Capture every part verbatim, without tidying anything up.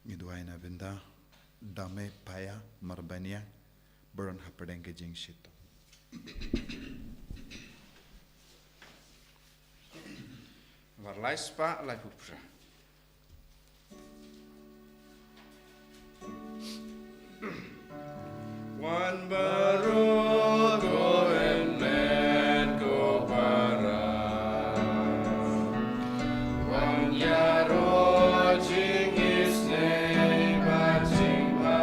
Ngi duwai na bynta Dame Paya Marbaniang, ba don hapdeng ka jingshitom. War lai spah laiphew phra. Wan baroh ko hynmen ko para, wan ïaroh jingisynei bad jingbha.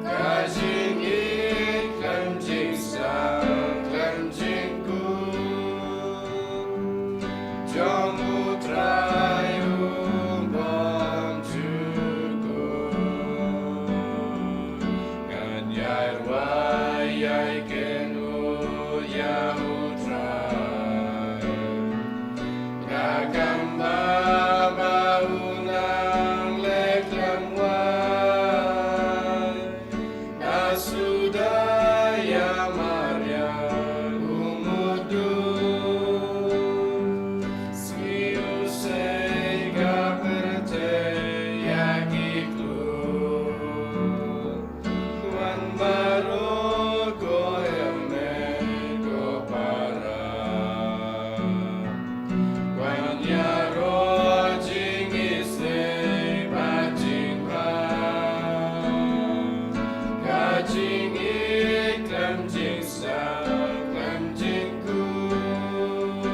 Ka jingïeit khlem jingstad khlem jingkut jong U Trai u bym jukut. Ngan ïai rwai ïai kynnoh ïa U Trai. Nga kam bam ba u nang leh khlem wai. Nga suda ïa mariang u mutdur. Sngi u sei ka pyrthei ïa ki klur. Wan baroh ko hynmen ko para. Wan ïaroh jingisynei bad jingbha. Ka jingïeit khlem jingstad khlem jingkut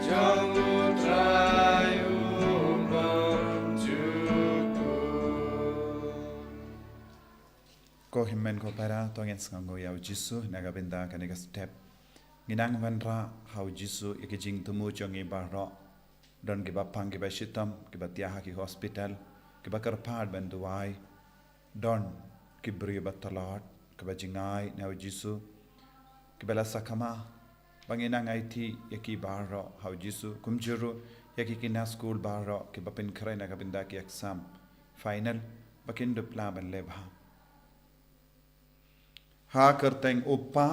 jong U Trai u bym jukut. Ko hynmen ko para, to ngin sngewnguh ïa u Jisu na ka bynta kane ka step. Ngi nang wanrah ha u Jisu ïa ki jingthmu jong ngi baroh. Don kiba pang kiba shitom, kiba thiah ha ki hospital, kiba kyrpad ban duwai. Don ki briew ba tlot, kiba jngai na u Jisu, kiba la sakma. Ba ngi nang aiti ïa ki baroh ha u Jisu, kumjuh ruh ïa ki khynnah skul baroh kiba pynkhreh na ka bynta ki exam final, ba kin dup lah ban leh bha. Ha kyrteng u Kpa,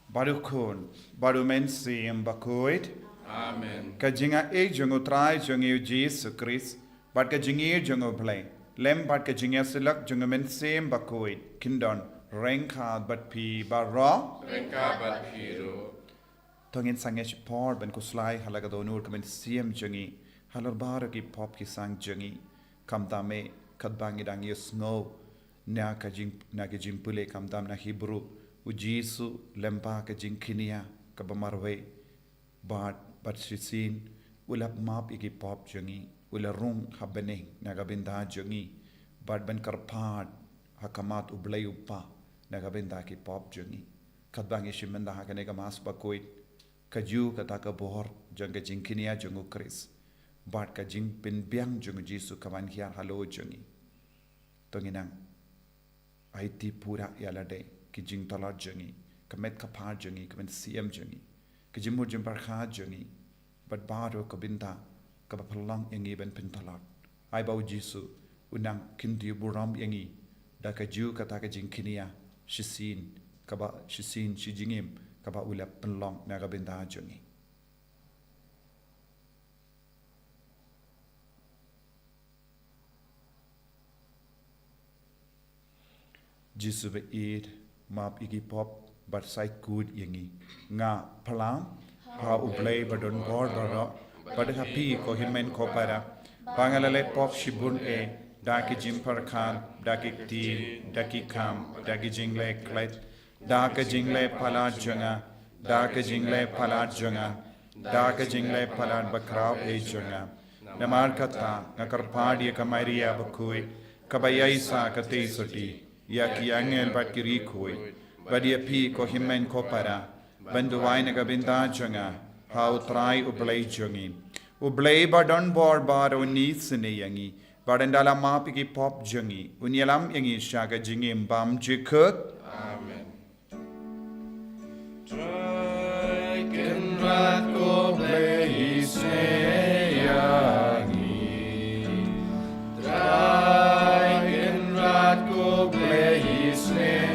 bad u Khun, bad u Mynsiem Bakhuid. Amen. Ka jingaiei jong u Trai jong ngi u Jisu Khrist, bad ka jingïeit jong u Blei, lem bad ka jingïasyllok jong u Mynsiem Bakhuid, kin don ryngkat bad phi baroh. Ryngkat bad phi ruh. To ngin sangeh shipor ban khuslai ha la ka dohnud ka mynsiem jong ngi, halor baroh ki pop ki sang jong ngi. Khamtam eh, katba ngi dang ïohsngew na ka jing, na ka jingpule khamtam na Hebru, u Jisu lem bad ka jingkñia kaba marwei, bad, bad shisien u la map ïa ki pop jong ngi, u la rung ha bneng na ka bynta jong ngi, bad ban kyrpad ha khmat u Blei u Kpa na ka bynta ki pop jong ngi. Katba ngi shim mynta ha kane ka Mass Bakhuid, kajuh kata ka bor jong ka jingkñia jong u Khrist, bad ka jingpynbiang jong u Jisu ka ban hiar halor jong ngi. To ngin nang aiti pura ïa lade, ki jingtlot jong ngi, ka met ka phad jong ngi, ka mynsiem jong ngi, ka jingmut jingpyrkhat jong ngi, bad baroh ka bynta kaba pynlong ïa ngi ban pyntlot. Ai ba u Jisu u nang kyntiew burom ïa ngi da kajuh kata ka jingkñia shisien, kaba shisien shi jingim kaba u la pynlong na ka bynta jong ngi. Jisu ba ïeit, map ïa ki pop bad sait kut ïa ngi. Nga phla ha u Blei ba don bor baroh, bad ha phi ko hynmen ko para, ba nga la leh pop shibun eh, da ki jingpyrkhat, da ki ktien, da ki kam, da ki jingleh klet, da ka jingleh palat jong nga, da ka jingleh palat jong nga, da ka jingleh palat bakhraw eh jong nga. Namar kata nga kyrpad ïa ka Maria Bakhuid, kaba ïaisah katei sati ïa ki angel bad ki riewkhuid, bad ïa phi ko hynmen ko para, ban duwai na ka bynta jong nga ha u Trai u Blei jong ngi. U Blei ba don bor baroh un isynei ïa ngi, bad ynda la map ïa ki pop jong ngi, un ïalam ïa ngi sha ka jingim bymjukut. Amen. Trai Kynrad ko Blei isynei ïa ngi. Trai Kynrad ko Blei isynei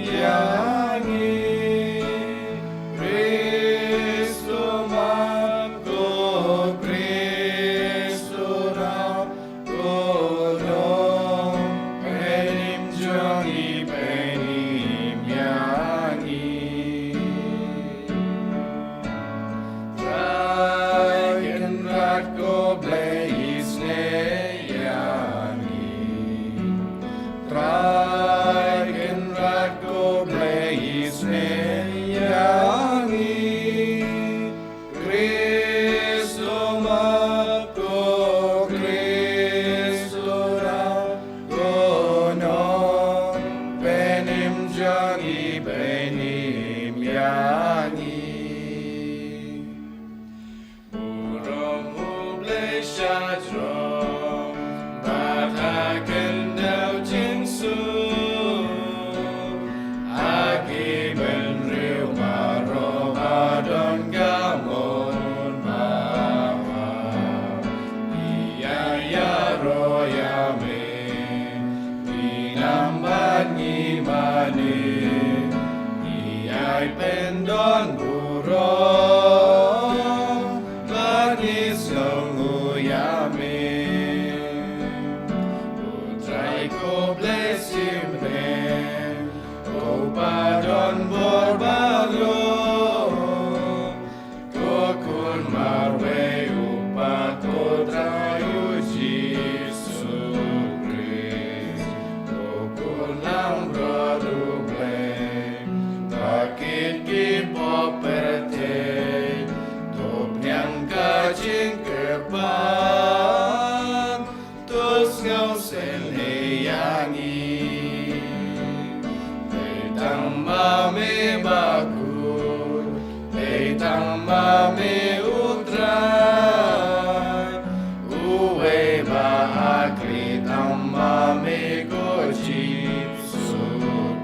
ïa ngi. Khrist u map, ko Khrist u ram, ko Nongpynim jong ngi, pynim ïa ngi. Trai Kynrad ko Blei isynei ïa ngi. Trai Kynrad ko Blei isynei ïa ngi. Khrist u map, ko Khrist u ram, ko Nongpynim jong ngi, pynim ïa ngi. Burom u Blei sha jrong, bad ha khyndew jingsuk. Ha ki bynriew baroh ba don ka mon ba ha. Ngi ïa ïaroh ïa me, ngi nam bad ngi mane. Ngi ïai pyndon burom, bad ngi sngewnguh ïa me. U Trai ko Blei shimet, ko Kpa don bor baroh, ko Khun marwei u Kpa, ko Trai u Jisu Khrist, ko Khun langbrot u Blei. Ba kit ki pop pyrthei, to pdiang ka jingkyrpad, to sngewsynei ïa ngi. Me bakut, ei tang ma me U Trai. Uwei ba hakri tang ma me ko Jisu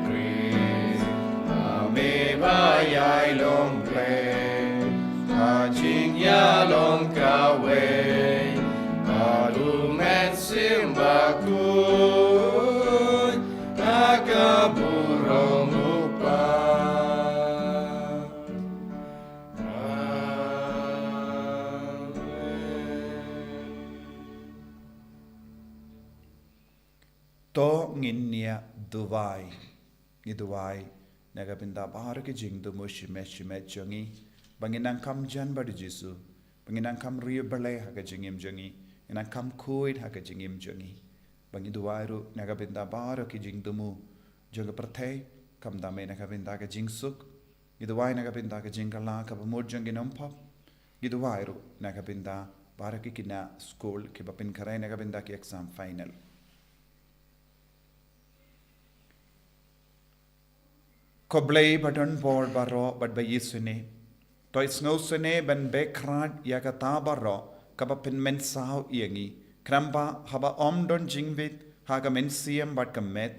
Khrist. Ma me ba ïai long Blei ha jingïalong kawei bad U Mynsiem Bakhuid ha ka burom U Kpa. Amen. To ngin ïa duwai. Ngi duwai na ka bynta baroh ki jingthmu shimet shimet jong ngi, ba ngin nang kham jan bad U Jisu, ba ngin nang kham riewblei ha ka jingim jong ngi, ngin nang kham khuid ha ka jingim jong ngi. Ba ngi duwai ruh na ka bynta baroh ki jingthmu jong ka pyrthei, khamtam eh na ka bynta ka jingsuk. Ngi duwai na ka bynta ka jingkylla kaba mut jong ki nongpop. Ngi duwai ruh na ka bynta baroh ki khynnah skul kiba pynkhreh na ka bynta ki exam final. Ko Blei ba don bor baroh bad ba isynei, to isngew sngewsynei ban bteng ïa kata baroh kaba pynmynsaw ïa ngi, khnang ba haba ym don jingmih ha ka mynsiem bad ka met,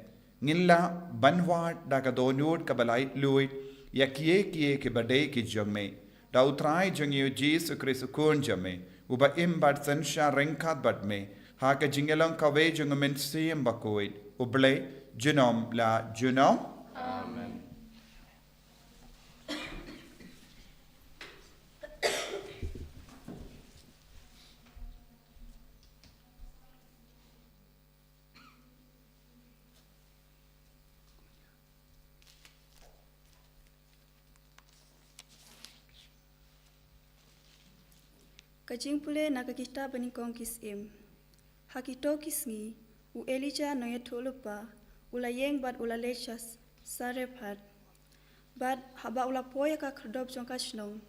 ngin lah ban wad da ka dohnud kaba laitluid ïa kiei kiei kiba dei ki jong me, da U Trai jong ngi U Jisu Khrist U Khun jong me, uba im bad synshar ryngkat bad me ha ka jingïalong kawei jong U Mynsiem Bakhuid, U Blei junom la junom. Amen. Ka jingpule na ka kitab banyngkong ki syiem. Ha kito ki sngi, u Elijah nongïathuhlypa u la ïeng bad u la leit sha Sarephath. Bad haba u la poi ha ka khyrdop jong ka shnong,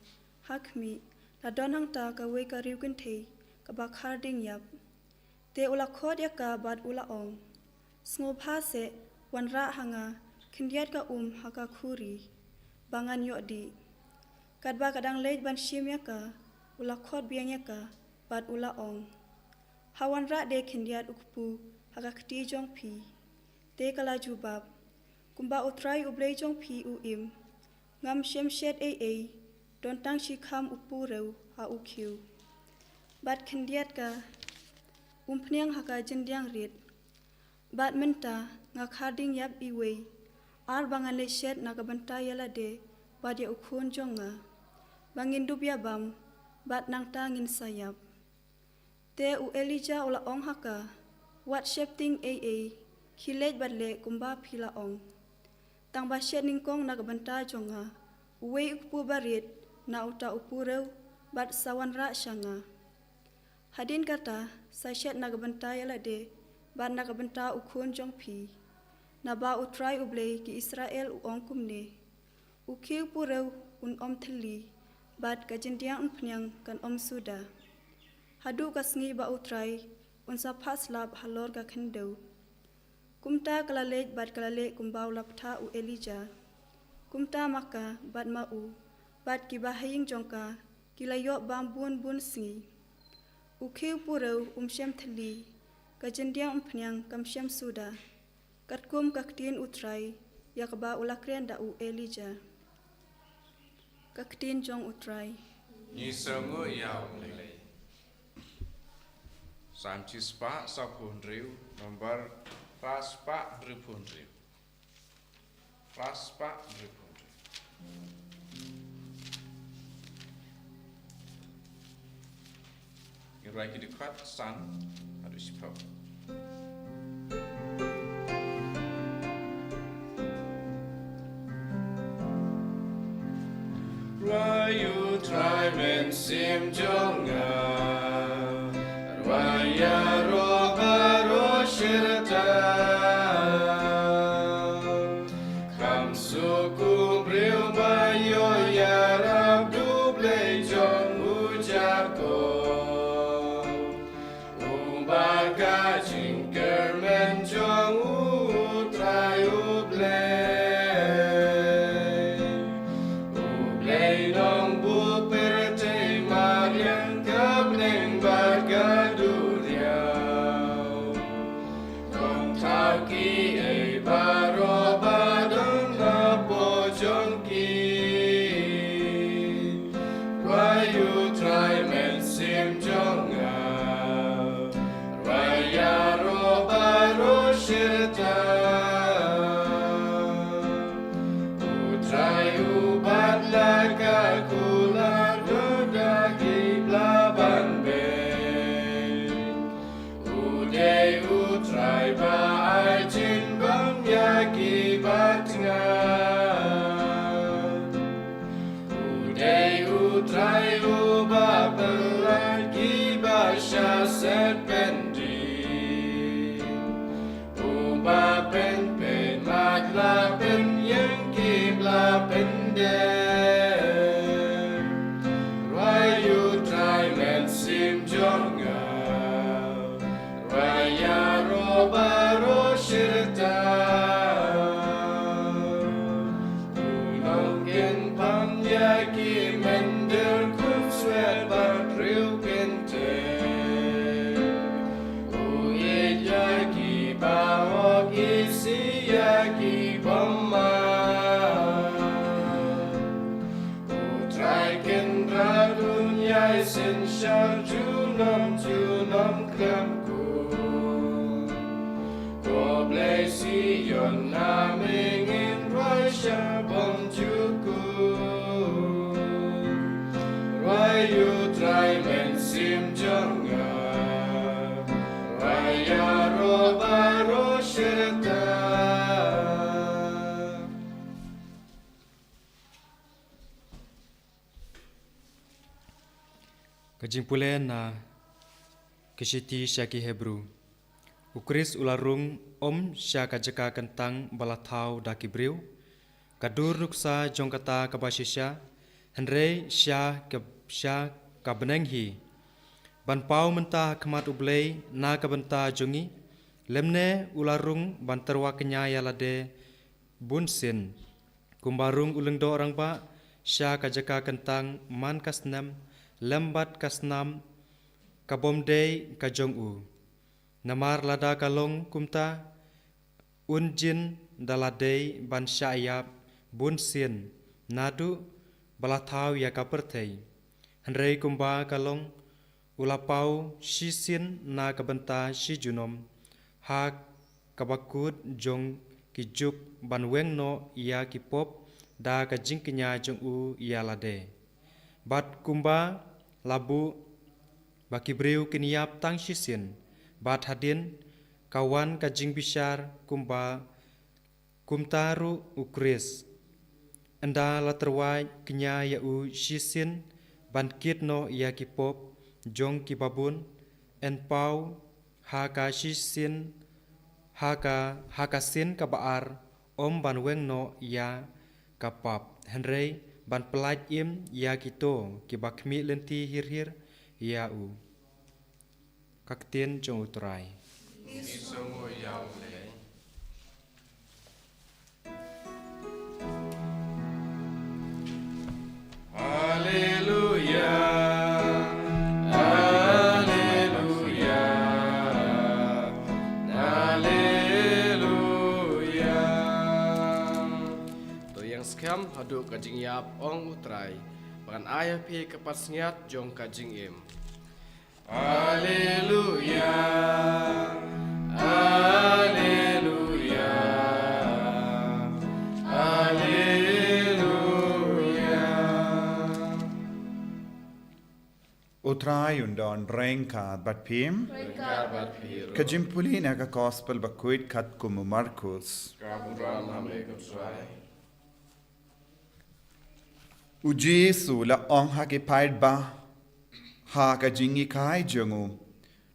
ha khmih, la don hangta kawei ka riewkynthei kaba kharding ïap. Te u la khot ïa ka bad u la ong, sngewbha seh, wanrah ha nga khyndiat ka um ha ka khuri, ba ngan ïoh dih. Katba ka dang leit ban shim ïa ka, u la khot biang ïa ka bad u la ong, ha wanrah de khyndiat u kpu ha ka kti jong phi. Te ka la jubab, kumba U Trai U Blei jong phi u im, ngam shym shet ei ei, don tang shi kham u purew ha u khiew. Bad khyndiat ka umphniang ha ka jyndiang rit. Bad mynta nga kharding ïap iwei ar ba ngan leit shet na ka bynta ïa lade bad ïa u khun jong nga, ba ngin dup ïa bam, bad nangta ngin sa ïap. Te u Elijah u la ong ha ka, wat sheptieng ei ei, khie leit bad leh kumba phi la ong. Tang ba shet nyngkong na ka bynta jong nga uwei u kpu barit na uta u purew, bad sa wanrah sha nga. Hadien kata, sa shet na ka bynta ïa lade bad na ka bynta u khun jong phi. Naba U Trai U Blei ki Israel u ong kumne, u khiew purew un ym thylli, bad ka jyndiang umphniang kan ym suda, haduh ka sngi ba U Trai un sa phah slap halor ka khyndew. Kumta ka la leit bad ka la leh kumba u la bthah u Elijah. Kumta ma ka bad ma u bad kiba ha ïing jong ka ki la ïoh bam bun bun sngi. U khiew purew um shym thylli, ka jyndiang umphniang kam shym suda, katkum ka ktien U Trai ïa kaba u la kren da u Elijah. Ka ktien jong U Trai. Ngi sngewnguh ïa U Blei. Salm shispah sawphew hynriew, nombar phraspah hynriewphew hynriew. Phraspah hynriewphew hynriew. Ngi rwai ki dkhot san haduh shiphew. Rwai U Trai Mynsiem jong nga, rwai ïaroh baroh shirta. Kham suk u briew ba ïoh ïarap da U Blei jong u Jakob, uba ka jingkyrmen jong U Trai U Blei. Blei Sion na me ngin rwai sha bymjukut. Rwai U Trai Mynsiem jong nga. Rwai ïaroh baroh shata. Ka jingpule na ka shithi sha ki Hebru. U Khrist u la rung ym sha ka jaka kyntang ba la thaw da ki briew, ka dur nuksa jong kata kaba shisha, hynrei sha ka, sha ka bneng hi. Ban paw mynta ha khmat U Blei na ka bynta jong ngi, lymne u la rung ban tyrwa kñia ïa lade bun sien. Kumba rung u lyngdoh rangbah sha ka jaka kyntang man ka snem lem bad ka snam ka bym dei ka jong u. Namar lada ka long kumta, un jin da la dei ban shah ïap bun sien naduh ba la thaw ïa ka pyrthei. Hynrei kumba ka long, u la paw shisien na ka bynta shi junom ha kaba kut jong ki juk ban weng noh ïa ki pop da ka jingkñia jong u ïa lade. Bad kumba la buh ba ki briew kin ïap tang shisien, bad hadien ka wan ka jingbishar kumba kumta ruh U Khrist. Ynda la tyrwa kñia ïa u shisien ban kit noh ïa ki pop jong ki babun, yn paw ha ka shisien, ha ka, ha ka sien kaba ar, ym ban weng noh ïa ka pap, hynrei ban pyllait im ïa kito kiba khmih lynti hir hir ïa u. Ka ktien jong U Trai. Ngi sngewnguh ïa U Blei. Haleluya, haleluya, haleluya. To ïeng skhem haduh ka jingïap, ong U Trai, ba ngan ai ha phi ka pansngiat jong ka jingim. Haleluya, haleluya, haleluya. U Trai un don ryngkat bad phi. Ryngkat bad phi ruh. Ka jingpule na ka Gospel bakhuid katkum u Markus. Ka burom ha me ko Trai. U Jisu u la ong ha ki paidbah ha ka jinghikai jong u,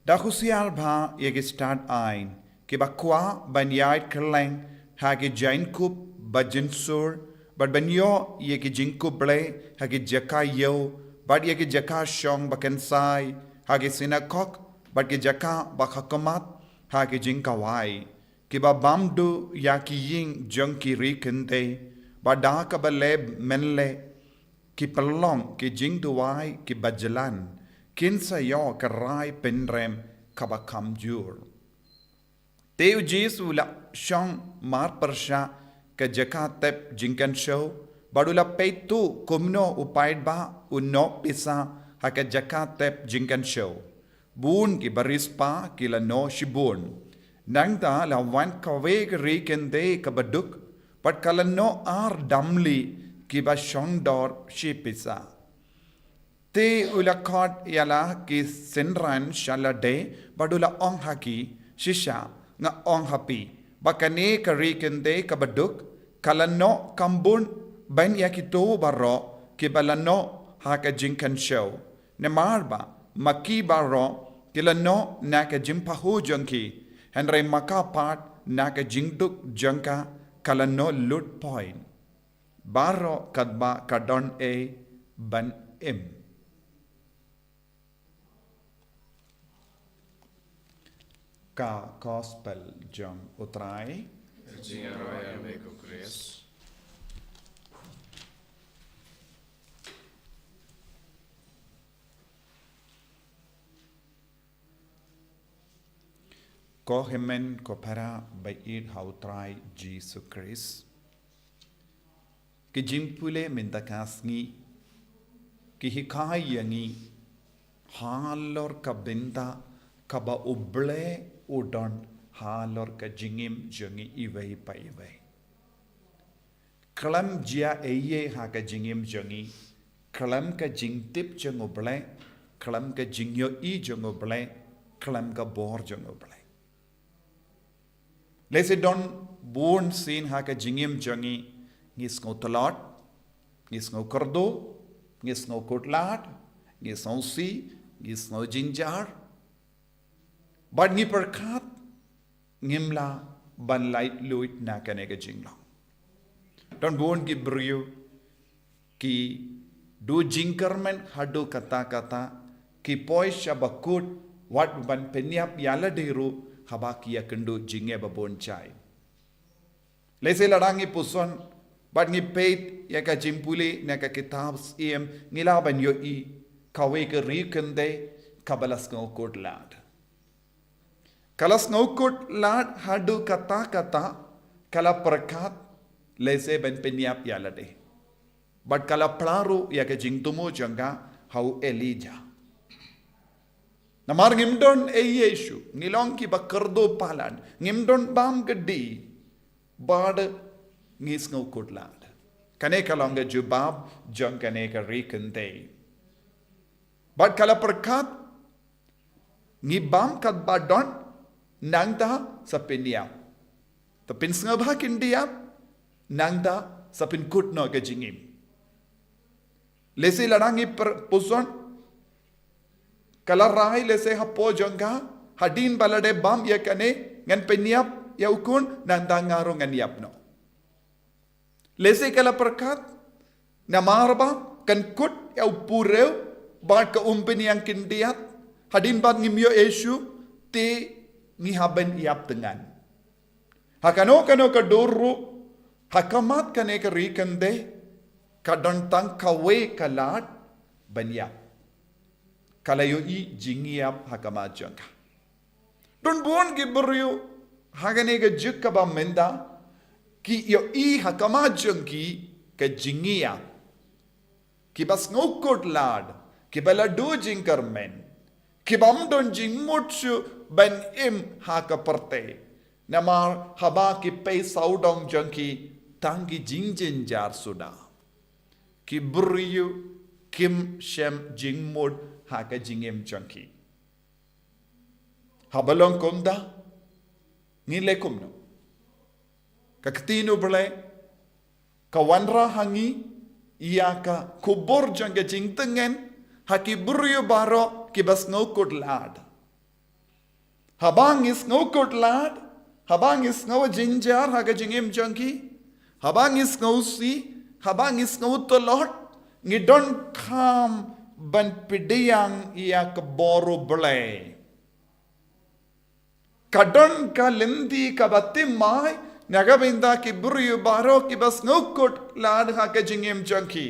da husiar bha ïa ki stad aiñ kiba kwah ban ïaid kylleng ha ki jaiñkup ba jynsur, bad ban ïoh ïa ki jingkup Blei ha ki jaka ïew, bad ïa ki jaka shong ba kynsai, ha ki synagog, bad ki jaka ba kha khmat ha ki jingkhawai. Kiba bam duh ïa ki ïing jong ki ri kyndei, bad da kaba leh mynleh ki pynlong ki jingduwai kiba jlan, kin sa ïoh ka rai pynrem kaba kham jur. Te U Jisu u la shong marpyrshah ka jaka tep jingkynshew, bad u la peit tuh kumno u paidbah u noh pisa ha ka jaka tep jingkynshew. Bun ki baris pa ki la noh shibun. Nangta la wan kawei ka ri kyndei kaba duk, bad ka la noh ar damli kiba shongdor shi pisa. Te u la khot ïa la ki synran sha lade, bad u la ong ha ki, shisha, nga ong ha phi, ba kane ka ri kyndei kaba duk, ka la noh kham bun ban ïa kito baroh kiba la noh ha ka jingkynshew. Namar ba ma ki baroh ki la noh na ka jingpahu jong ki, hynrei ma ka pat na ka jingduk jong ka, ka la noh lut point. Baroh katba ka don ei ban im. Ka Gospel jong U Trai. Ka jingïaroh ïa me ko Khrist. Ko hynmen ko para ba ïeit ha U Trai Jisu Khrist. Ki jingpule mynta ka sngi ki hikai ïa ngi halor ka bynta kaba U Blei u don halor ka jingim jong ngi iwei pa iwei. Khlem jia ei ei ha ka jingim jong ngi, khlem ka jingtip jong U Blei, khlem ka jingïohi jong U Blei, khlem ka bor jong U Blei. Lehse don bun sien ha ka jingim jong ngi, ngi sngew tlot, ngi sngew kyrduh, ngi sngew kut lad, ngi sngew sih, ngi sngew jynjar. Bad ngi pyrkhat ngim lah ban laitluid na kane ka jinglong. Don bun ki briew ki duh jingkyrmen haduh katta katta, ki poi sha ba kut, wat ban pynïap ïa lade ruh haba ki ïakynduh jingeh babun jait. Lehse lada ngi puson bad ngi peit ïa ka jingpule na ka kitab Syiem, ngi lah ban ïohi kawei ka ri kynthei kaba la sngew kut lad. Ka la sngew kut lad haduh katta katta, ka la pyrkhat lehse ban pynïap ïa lade. Bad ka la phla ruh ïa ka jingthmu jong ka ha u Elijah. Namar ngim don ei ei shuh, ngi long kiba kyrduh palat, ngim don bam kti, bad ngi sngew kut lad. Kane ka long ka jubab jong kane ka ri kynthei. Bad ka la pyrkhat, ngi bam katba don, nangta sa pynïap. Te pynsngewbha khyndiat, nangta sa pynkut noh ka jingim. Lehse lada ngi pyrkhat puson, ka la rai lehse hapoh jong ka, hadien ba lade bam ïa kane, ngan pynïap ïa u khun, nangta nga ruh ngan ïap noh. Lehse ka la pyrkhat, namar ba kan kut ïa u pureu bad ka umphniang khyndiat, hadien ba ngim ïoh ei ei shuh, te ngi hap ban ïap tyngan. Ha kano kano ka dur ruh, ha khmat kane ka ri kynthei, ka don tang kawei ka lad ban ïap. Ka la ïohi jingïap ha khmat jong ka. Don bun ki briew ha kane ka juk kaba mynta, ki ïohi ha khmat jong ki ka jingïap. Kiba sngew kut lad, kiba la duh jingkyrmen, kibym don jingmut shuh ban im ha ka pyrthei. Namar haba ki pei sawdong jong ki, tang ki jingjynjar suda. Ki briew kim shem jingmut ha ka jingim jong ki. Haba long kumta, ngin leh kumno? Ka ktien U Blei ka wanrah ha ngi ïa ka khubor jong ka jingtngen ha ki briew baroh kiba sngew kut lad. Haba ngi sngew kut lad, haba ngi sngew jynjar ha ka jingim jong ki, haba ngi sngew sih, haba ngi sngew tlot, ngi donkam ban pdiang ïa ka bor U Blei. Ka don ka lynti kaba thymmai na ka bynta ki briew baroh kiba sngew kut lad ha ka jingim jong ki.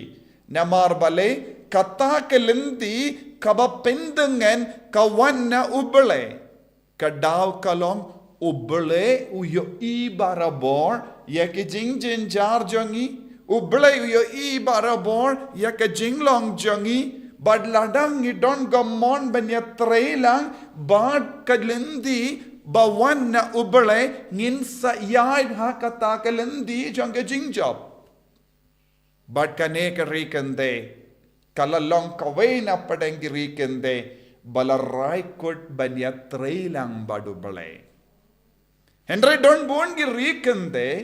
Namar balei, kata ka lynti kaba pyntngen ka wan na U Blei. Ka daw ka long U Blei u ïohi barabor ïa ki jingjynjar jong ngi, U Blei u ïohi barabor ïa ka jinglong jong ngi, bad lada ngi don ka mon ban ïatrei lang bad ka lynti ba wan na U Blei, ngin sa ïaid ha kata ka lynti jong ka jingjop. Bad kane ka ri kynthei ka la long kawei na pdeng ki ri kynthei ba la rai kut ban ïatrei lang bad U Blei. Hynrei don bun ki ri kynthei,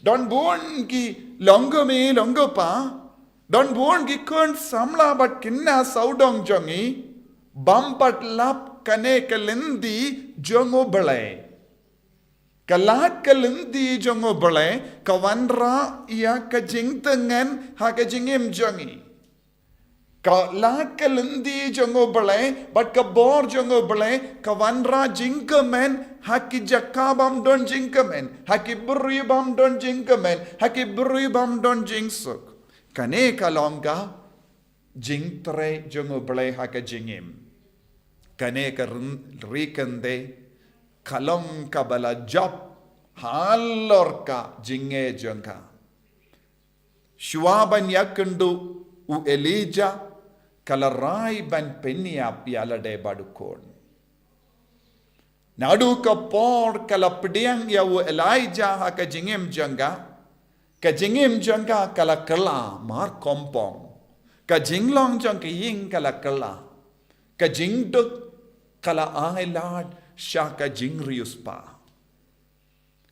don bun ki longkmie longkpa, don bun ki khun samla bad khynnah sawdong jong ngi, bym pat lap kane ka lynti jong U Blei. Ka lad ka lynti jong U Blei ka wanrah ïa ka jingtngen ha ka jingim jong ngi. Ka lad ka lynti jong U Blei bad ka bor jong U Blei ka wanrah jingkmen ha ki jaka bym don jingkmen, ha ki briew bym don jingkmen, ha ki briew bym don jingsuk. Kane ka long ka jingtrei jong U Blei ha ka jingim. Kane ka ri kynthei ka long kaba la jop halor ka jingeh jong ka. Shuwa ban ïakynduh u Elijah, ka la rai ban pynïap ïa lade bad u khun. Naduh ka por ka la pdiang ïa u Elijah ha ka jingim jong ka, ka jingim jong ka ka la kylla mar kompong. Ka jinglong jong ka ïing ka la kylla. Ka jingduk ka la ai lad sha ka jingriewspah.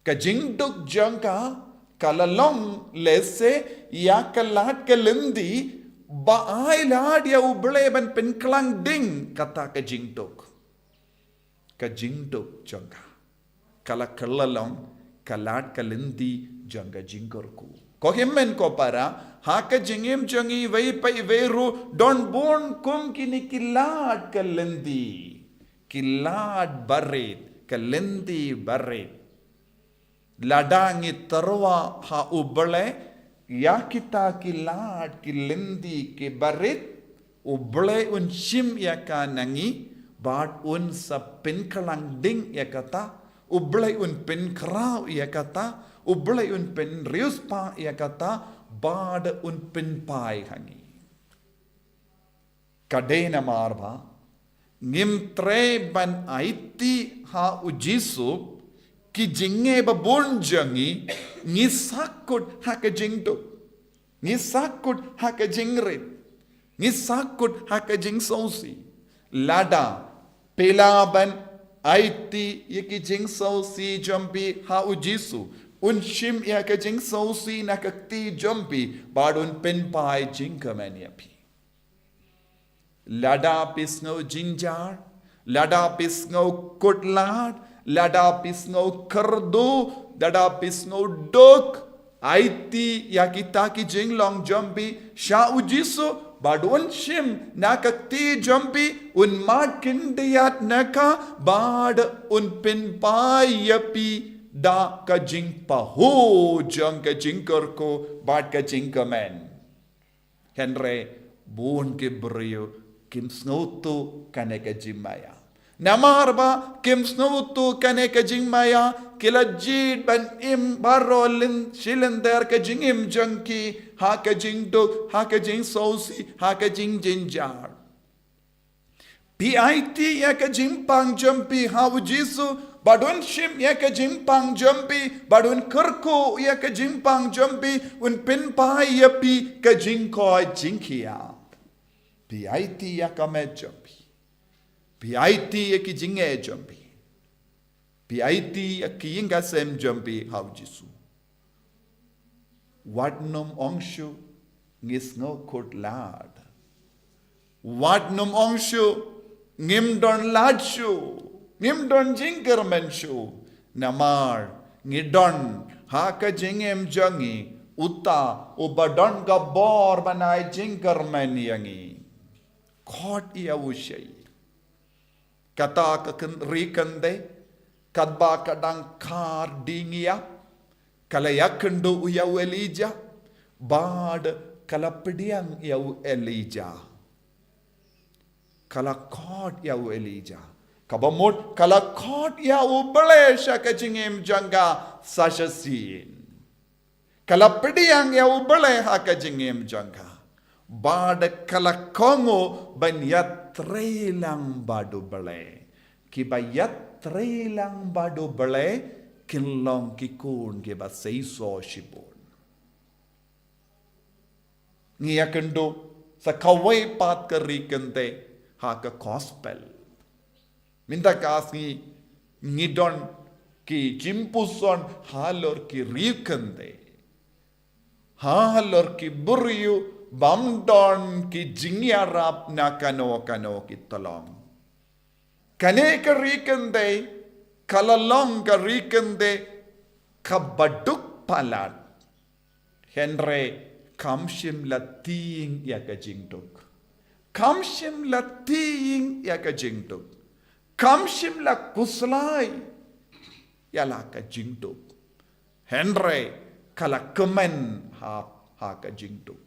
Ka jingduk jong ka ka la long lehse ïa ka lad ka lynti ba ai lad ïa U Blei ban pynkhlaiñ ding kata ka jingduk. Ka jingduk jong ka ka la kylla long ka lad ka lynti jong ka jingkyrkhu. Ko hynmen ko para, ha ka jingim jong ngi iwei pa iwei ruh don bun kum kine ki lad ka lynti, ki lad barit, ka lynti barit. Lada ngi tyrwa ha U Blei ïa kita ki lad ki lynti ki barit, U Blei un shim ïa ka na ngi bad un sa pynkhlaiñ ding ïa kata. U Blei un pynkhraw ïa kata. U Blei un pynriewspah ïa kata bad un pynphai ha ngi. Ka dei namar ba ngim treh ban aiti ha U Jisu ki jingeh ba bun jong ngi, ngi sahkut ha ka jingduk, ngi sahkut ha ka jingrit, ngi sahkut ha ka jingsngewsih. Lada phi lah ban aiti ïa ki jingsngewsih jong phi ha U Jisu, un shim ïa ka jingsngewsih na ka kti jong phi bad un pynphai jingkmen ïa phi. Lada phi sngew jynjar, lada phi sngew khuslai, lada phi sngew kyrduh, lada phi sngew duk, aiti ïa kita ki jinglong jong phi sha U Jisu bad un shim na ka kti jong phi, un mad khyndiat na ka bad un pynphai ïa phi da ka jingpahuh jong ka jingkyrkhu bad ka jingkmen. Hynrei bun ki briew kim sngewthuh kane ka jingmaïa. Namar ba kim sngewthuh kane ka jingmaïa, ki la jied ban im baroh lyn, shi lynter ka jingim jong ki ha ka jingduk, ha ka jingsngewsih, ha ka jingjynjar. Phi aiti ïa ka jingpang jong phi ha U Jisu bad un shim ïa ka jingpang jong phi, bad un kyrkhu ïa ka jingpang jong phi, un pynphai ïa phi ka jingkoit jingkhiah. Phi aiti ïa ka met jong phi. Phi aiti ïa ki jingeh jong phi. Phi aiti ïa ki ïing ki sem jong phi ha U Jisu. Wat nym ong shuh ngi sngew khuslai. Wat nym ong shuh ngim don lad shuh, ngim don jingkyrmen shuh. Namar ngi don ha ka jingim jong ngi uta uba don ka bor ban ai jingkyrmen ïa ngi. Khot ïa u Jisu. Kata ka kyn-, ri kynthei, katba ka dang khar ding ïa, ka la ïakynduh ïa u Elijah, bad ka la pdiang ïa u Elijah. Ka la khot ïa u Elijah. Kaba mut ka la khot ïa U Blei sha ka jingim jong ka sa shisien. Ka la pdiang ïa U Blei ha ka jingim jong ka. Bad ka la kohnguh ban ïatrei lang bad U Blei. Kiba ïatrei lang bad U Blei kin long ki khun kiba seisoh shibun. Ngi ïakynduh sa kawei pat ka ri kynthei ha ka gospel. Mynta ka sngi ngi don ki jingpuson halor ki ri kynthei, halor ki briew bym don ki jingïarap na kano kano ki tyllong. Kane ka ri kynthei ka la long ka ri kynthei kaba duk palat. Hynrei kam shym la tieng ïa ka jingduk. Kam shym la tieng ïa ka jingduk. Kam shym la khuslai ïa la ka jingduk. Hynrei ka la kmen ha, ha ka jingduk.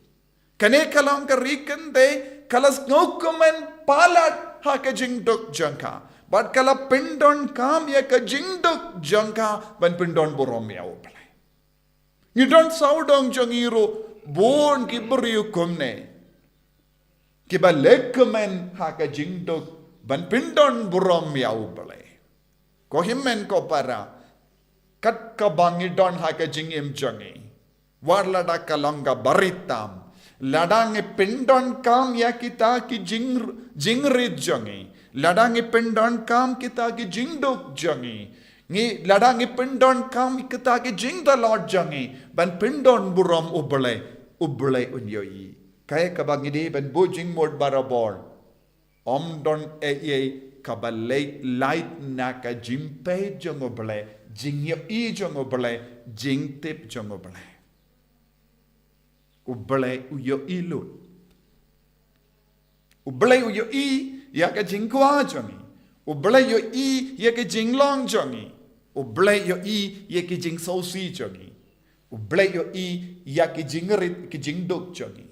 Kane ka long ka ri kynthei ka la sngewkmen palat ha ka jingduk jong ka. Bad ka la pyndonkam ïa ka jingduk jong ka ban pyndonburom ïa U Blei. Ngi don sawdong jong ngi ruh bun ki briew kumne. Kiba la kmen ha ka jingduk ban pyndonburom ïa U Blei. Ko hynmen ko para, kat kaba ngi don ha ka jingim jong ngi, wat lada ka long kaba rit tam, lada ngi pyndonkam ïa kita ki jing, jingrit jong ngi, lada ngi pyndonkam kita ki jingduk jong ngi, ngi, lada ngi pyndonkam kita ki jingtlot jong ngi ban pyndon burom U Blei, U Blei un ïohi. Kaei kaba ngi dei ban buh jingmut barabor. Ym don ei ei kaba leit lait na ka jingpeit jong U Blei, jingïohi jong U Blei, jingtip jong U Blei. U Blei u ïohi lut. U Blei u ïohi ïa ka jingkwah jong ngi. U Blei u ïohi ïa ka jinglong jong ngi. U Blei u ïohi ïa ka jingsngewsih jong ngi. U Blei u ïohi ïa ka jingrit, ka jingduk jong ngi.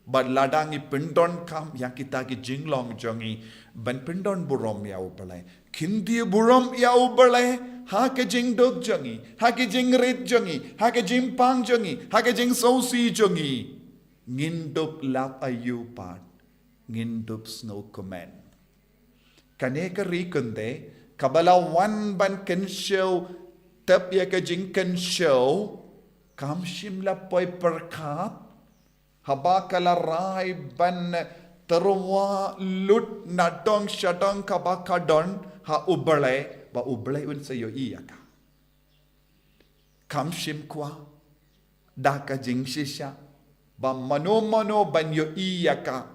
Bad lada ngi pyndonkam ïa kita ki jinglong jong ngi ban pyndon burom ïa U Blei, kyntiew burom ïa U Blei ha ka jingduk jong ngi, ha ka jingrit jong ngi, ha ka jingpang jong ngi, ha ka jingsngewsih jong ngi, ngin dup lap aïu pat? Ngin dup sngewkmen. Kane ka ri kynthei kaba la wan ban kynshew, tep ïa ka jingkynshew, kam shym la poi pyrkhat, haba ka la rai ban tyrwa lut na dong sha dong kaba ka don ha U Blei, ba U Blei un sa ïohi ïa ka. Kam shym kwah da ka jingshisha ba mano mano ban ïohi ïa ka,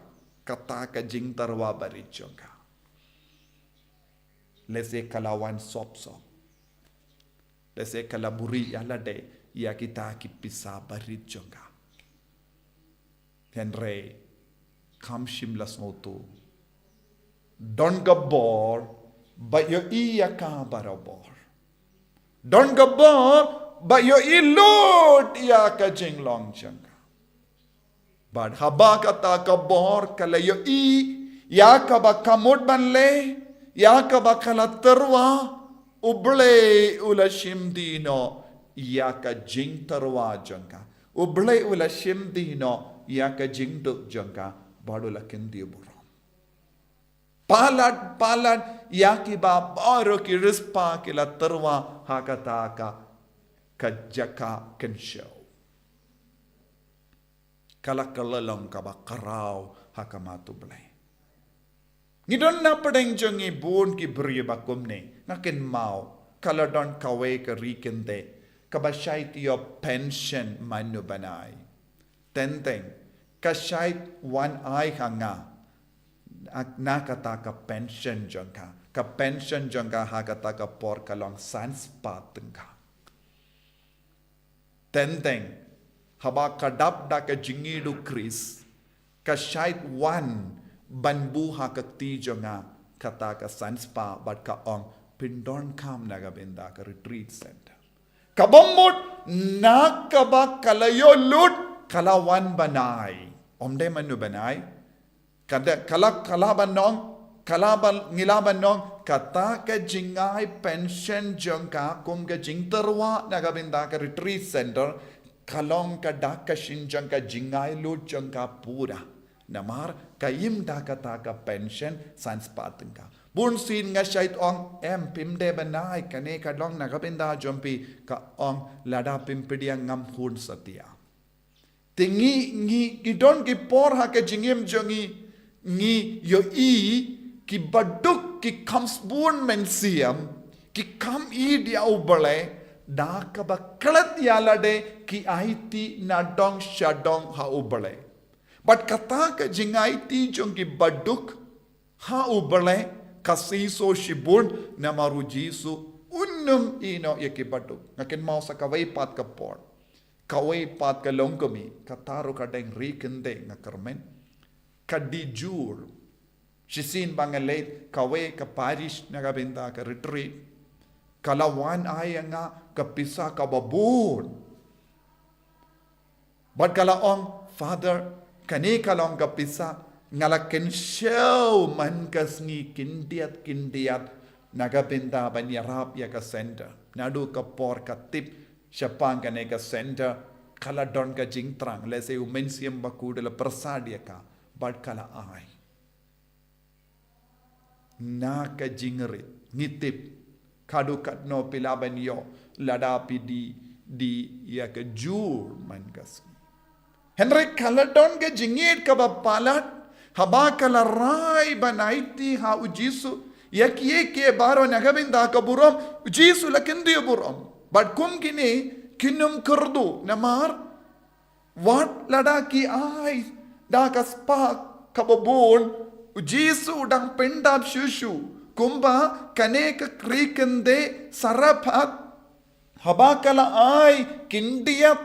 kata ka jingtyrwa barit jong ka. Lehse ka la wan sop sop. Lehse ka la buhrieh ïa lade ïa kita ki pisa barit jong ka. Hynrei kam shym la sngewthuh. Don ka bor ba ïohi ïa ka barabor. Don ka bor ba ïohi lut ïa ka jinglong jong ka. Bad haba kata ka bor ka la ïohi ïa kaba ka mut ban leh, ïa kaba ka la tyrwa, U Blei u la shim dih noh ïa ka jingtyrwa jong ka. U Blei u la shim dih noh ïa ka jingduk jong ka, bad u la kyntiew burom. Palat, palat ïa kiba baroh ki riewspah ki la tyrwa ha kata ka, ka jaka kynshew. Ka la kylla long kaba khraw ha khmat U Blei. Ngi don na pdeng jong ngi bun ki briew ba kumne, nga kynmaw, ka la don kawei ka ri kynthei kaba shait ïoh pension man u bnai. Teng teng, ka shait wan ai ha nga na kata ka pension jong ka. Ka pension jong ka ha kata ka por ka long san spah tyngka. Teng teng, haba ka dap da ka jingïeit u Khrist, ka shait wan ban buh ha ka kti jong nga kata ka san spah bad ka ong, pyndonkam na ka bynta ka retreat center. Kaba mut na kaba ka la ïoh lut ka la wan ban ai. Ym dei mano ban ai. Ka dei, ka la, ka la ban ong, ka la ban, ngi la ban ong, kata ka jingai pension jong ka kum ka jingtyrwa na ka bynta ka retreat center, ka long ka dak ka shin jong ka jingai lut jong ka pura. Namar ka im da kata ka pension san spah tyngka. Bun sien nga shait ong, em, phim dei ban ai, kane ka long na ka bynta jong phi, ka ong, lada phim pdiang ngam hun satia. Te ngi, ngi, ngi don ki por ha ka jingim jong ngi, ngi ïohi kiba duk, ki kham sbun mynsiem, ki kham ïeit ïa U Blei, da kaba klet ïa lade ki aiti na dong sha dong ha U Blei. Bad kata ka jingaiti jong kiba duk ha U Blei ka seisoh shibun, namar U Jisu un ym ïehnoh ïa kiba duk. Nga kynmaw sa kawei pat ka por, kawei pat ka longkmie, kata ruh ka dang ri kynthei, nga kyrmen. Ka dei jur. Shisien ba nga leit kawei ka parish na ka bynta ka retreat, ka la wan ai ïa nga ka pisa kaba bun. Bad ka la ong, Father, kane ka long ka pisa nga la kynshew man ka sngi khyndiat khyndiat na ka bynta ban ïarap ïa ka center. Naduh ka por ka tip shaphang kane ka center, ka la don ka jingthrang, lehse u mynsiem bakhuid u la pyrsad ïa ka, bad ka la ai. Na ka jingrit, ngi tip, Haduh katno phi lah ban ïoh lada phi die die ïa ka jur man ka sngi. Hynrei ka la don ka jingïeit kaba palat haba ka la rai ban aiti ha u Jisu ïa kiei kiei baroh na ka bynta ka burom, u Jisu la kyndit burom. Bad kum kine kin ym kyrduh namar wat lada ki ai da ka spah kaba bun, u Jisu u dang pyndap shuh shuh. Kumba kane ka ri kynthei saraphat, haba ka la ai khyndiat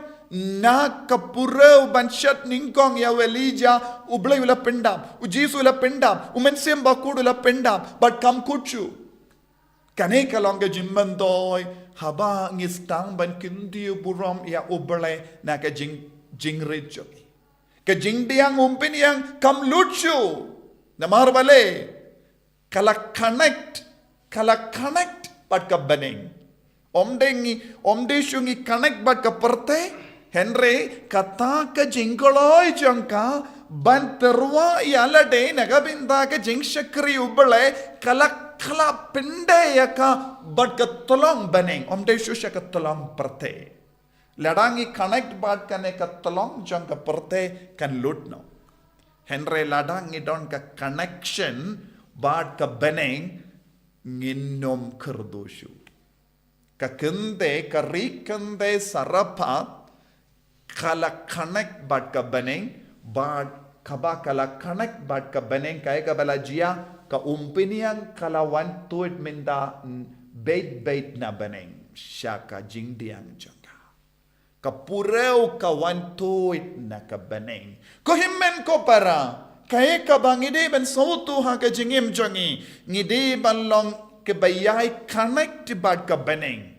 na ka purew ban shet nyngkong ïa u Elijah, U Blei u la pyndap, u Jisu u la pyndap, u Mynsiem Bakhuid u la pyndap, bad kam kut shuh. Kane ka long ka jingmyntoi haba ngi sdang ban kyndit burom ïa U Blei na ka jing, jingrit jong ngi. Ka jingdiang umpynïang kam lut shuh. Namar balei? Ka la connect, ka la connect bad ka bneng. Ym dei ngi, ym dei shuh ngi connect bad ka pyrthei, hynrei kata ka jingkloi jong ka ban tyrwa ïa lade na ka bynta ka jingshakri U Blei, ka la khlap pyndei ïa ka bad ka tyllong bneng, ym dei shuh sha ka tyllong pyrthei. Lada ngi connect bad kane ka tyllong jong ka pyrthei kan lut noh. Hynrei lada ngi don ka connection bad ka bneng, ngin ym kyrduh shuh. Ka kynthei, ka ri kynthei saraphat, ka la connect bad ka bneng, bad kaba ka la connect bad ka bneng, kaei kaba la jia, ka umpynïang ka la wan tuid mynta beit beit na bneng sha ka jingdiang jong ka. Ka purew ka wan tuid na ka bneng. Ko hynmen ko para, kaei kaba ngi dei ban sngewthuh ha ka jingim jong ngi, ngi dei ban long kiba ïai connect bad ka bneng.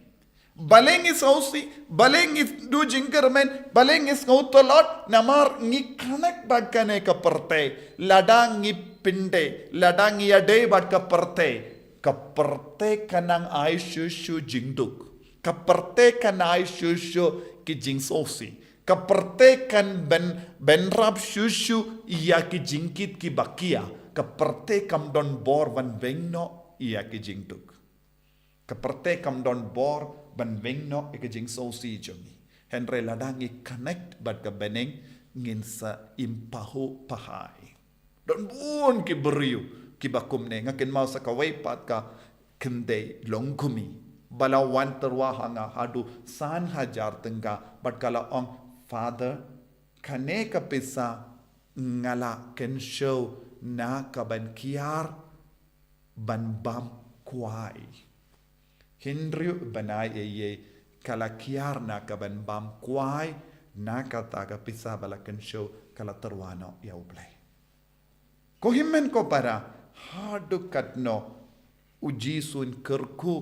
Balei ngi sngewsih, balei ngi duh jingkyrmen, balei ngi sngew tlot, namar ngi connect bad kane ka pyrthei. Lada ngi pyndei, lada ngi ïadei bad ka pyrthei, ka pyrthei kan nang ai shuh shuh jingduk. Ka pyrthei kan ai shuh shuh ki jingsngewsih. Ka pyrthei kan byn, bynrap shuh shuh ïa ki jingkit kiba khia. Ka pyrthei kam don bor ban weng noh ïa ki jingduk. Ka pyrthei kam don bor ban weng noh ïa ki jingsngewsih jong ngi. Hynrei lada ngi connect bad ka bneng, ngin sa im pahuh pahai. Don bun ki briew kiba kumne. Nga kynmaw sa kawei pat ka kynthei longkmie ba la wan tyrwa ha nga haduh san hajar tyngka, bad ka la ong, Father, kane ka pisa nga la kynshew na ka ban kiar ban bam kwai. Hynriew bnai ei ei ka la kiar na ka ban bam kwai, na kata ka pisa ba la kynshew ka la tyrwa noh ïa U Blei. Ko hynmen ko para, haduh katno U Jisu un kyrkhu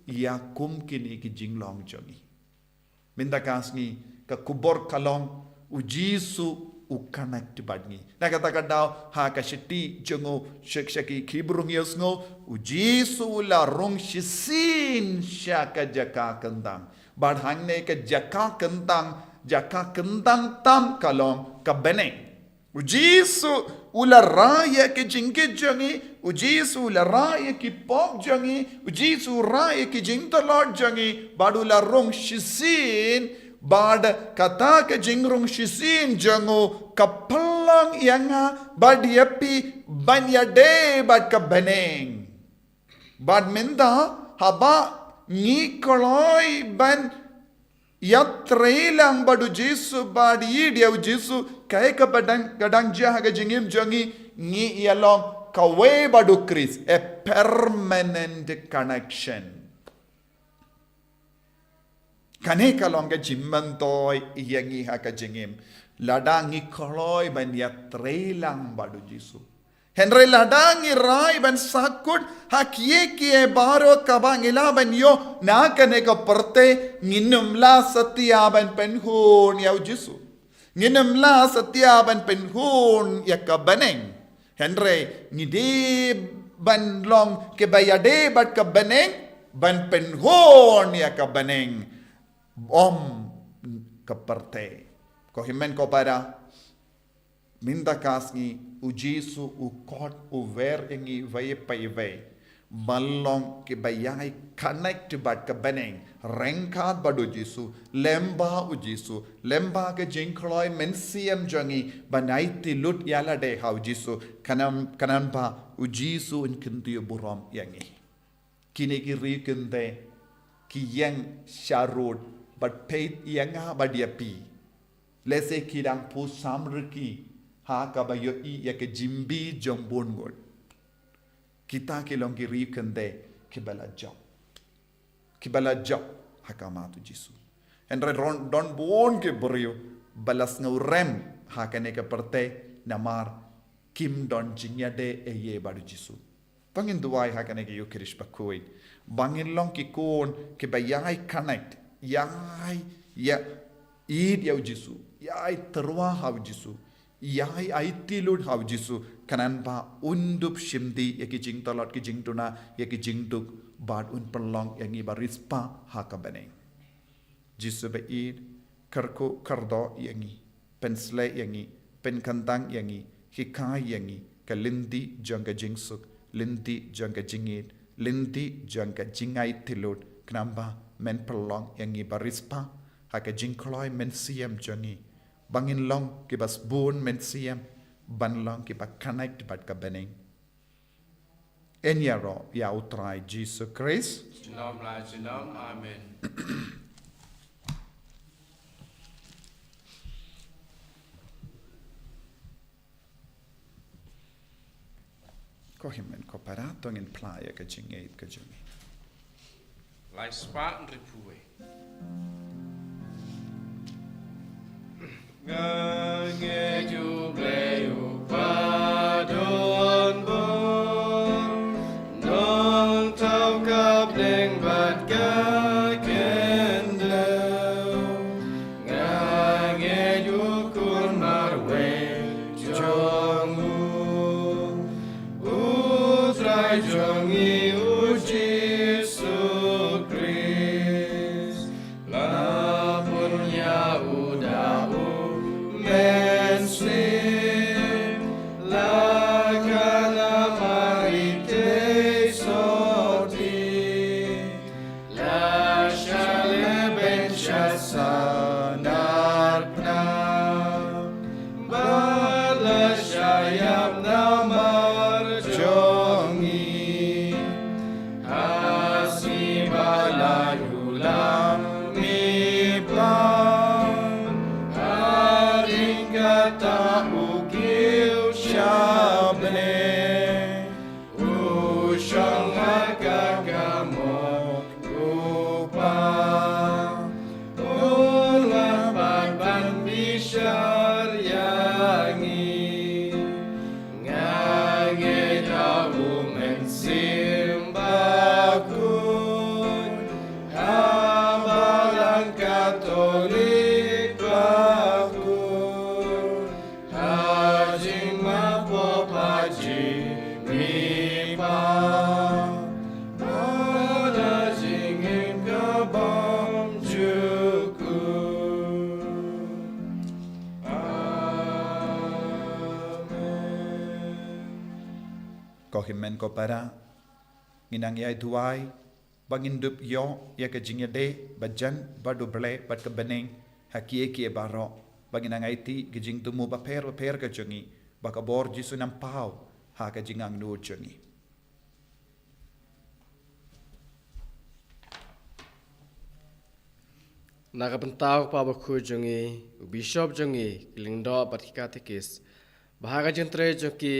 ïa kum kine ki jinglong jong ngi? Mynta ka sngi ka khubor ka long U Jisu u connect bad ngi. Na kata ka daw ha ka shithi jong u sha ki Hebru ngi ïohsngew, U Jisu u la rung shisien sha ka jaka kyntang. Bad hangne ka jaka kyntang, jaka kyntang tam ka long ka bneng. U Jisu u la rah ïa ki jingkit jong ngi, U Jisu u la rah ïa ki pop jong ngi, U Jisu u rah ïa ki jingtlot jong ngi, bad u la rung shisien, bad kata ka jingrung shisien jong u ka pynlong ïa nga bad ïa phi ban ïadei bad ka bneng. Bad mynta haba ngi kloi ban ïatrei lang bad U Jisu bad ïeit ïa U Jisu, kaei kaba dang, ka dang jia ha ka jingim jong ngi, ngi ïalong kawei bad U Khrist, a permanent connection. Kane ka long ka jingmyntoi ïa ngi ha ka jingim. Lada ngi kloi ban ïatrei lang bad U Jisu. Hynrei lada ngi rai ban sahkut ha kiei kiei baroh kaba ngi lah ban ïoh na kane ka pyrthei, ngin ym lah satia ban pynhun ïa U Jisu. Ngin ym lah satia ban pynhun ïa ka bneng. Hynrei ngi dei ban long kiba ïadei bad ka bneng, ban pynhun ïa ka bneng, ym ka pyrthei. Ko hynmen ko para, mynta ka sngi U Jisu u khot u wer ïa ngi iwei pa iwei Ban long kiba ïai connect bad ka bneng, ryngkat bad u Jisu, lyngba u Jisu, lyngba ka jingkloi mynsiem jong ngi, ban aiti lut ïa lade ha u Jisu, khnang, khnang ba u Jisu un kyntiew burom ïa ngi. Kine ki riewkynthei ki ïeng sharud bad peit ïa nga bad ïa phi. Lehse ki dang pyrshang riki ha kaba ïohi ïa ka jingbi jong bun ngut. Kita ki long ki riewkynthei kiba la jop. Kiba la jop ha khmat u Jisu. Hynrei don, don bun ki briew ba la sngewrem ha kane ka pyrthei namar kim don jingïadei ei ei bad u Jisu. To ngin duwai ha kane ka Eucharist bakhuid ba ngin long ki khun kiba ïai connect, ïai, ïa, ïeit ïa u Jisu, ïai tyrwa ha u Jisu, ïai aiti lut ha u Jisu, khnang ba un dup shim dih ïa ki jingtlot ki jingduna, ïa ki jingduk, bad un pynlong ïa ngi ba riewspah ha ka bneng. Jisu ba ïeit, kyrkhu kyrdoh ïa ngi, pynshlei ïa ngi, pynkyntang ïa ngi, hikai ïa ngi ka lynti jong ka jingsuk, lynti jong ka jingïeit, lynti jong ka jingaiti lut, khnang ba men pynlong ïa ngi ba riewspah ha ka jingkloi mynsiem jong ngi, ba ngin long kiba sbun mynsiem, ban long kiba connect bad ka bneng. Yn ïaroh ïa u Trai Jisu Khrist. Junom la junom. Amen. Ko hynmen ko para, to ngin phla ïa ka jingïeit ka jong ngi. Lai spah hynriewphew wei. Nga ngeit U Blei uba don bor, nongthaw ka bneng bad ka khyndew. Nga ngeit U Khun marwei jong U, U Trai jong ngi U Jisu Khrist. La bun ïa U da U Mynsiem, la kha na Mari Theisotti, la shah lehbeiñ sha sandar pnah, bad la shah ïap namar jong ngi. Ha sngi ba la ïuh la mihpat, hadien kata U kiew sha bneng, U shong ha ka kamot U Kpa, Un wan pat ban bishar ïa ngi. Nga ngeit ha U Mynsiem Bakhuid, ha Balang Katholik bakhuid, ha jingmap pop ha jingmihpat, bad ha jingim ka bymjukut. Amen. Ko hynmen ko para, ngin nang ïai duwai ba ngin dup ïoh ïa ka jingïadei ba jan bad U Blei bad ka bneng ha kiei kiei baroh, ba ngin nang aiti ki jingthmu bapher bapher ka jong ngi, ba ka bor Jisu un nang paw ha ka jingangnud jong ngi. Na ka bynta U Kpa Bakhuid jong ngi, U Bishop jong ngi, ki Lyngdoh bad ki Katekist, ba ha ka jingtrei jong ki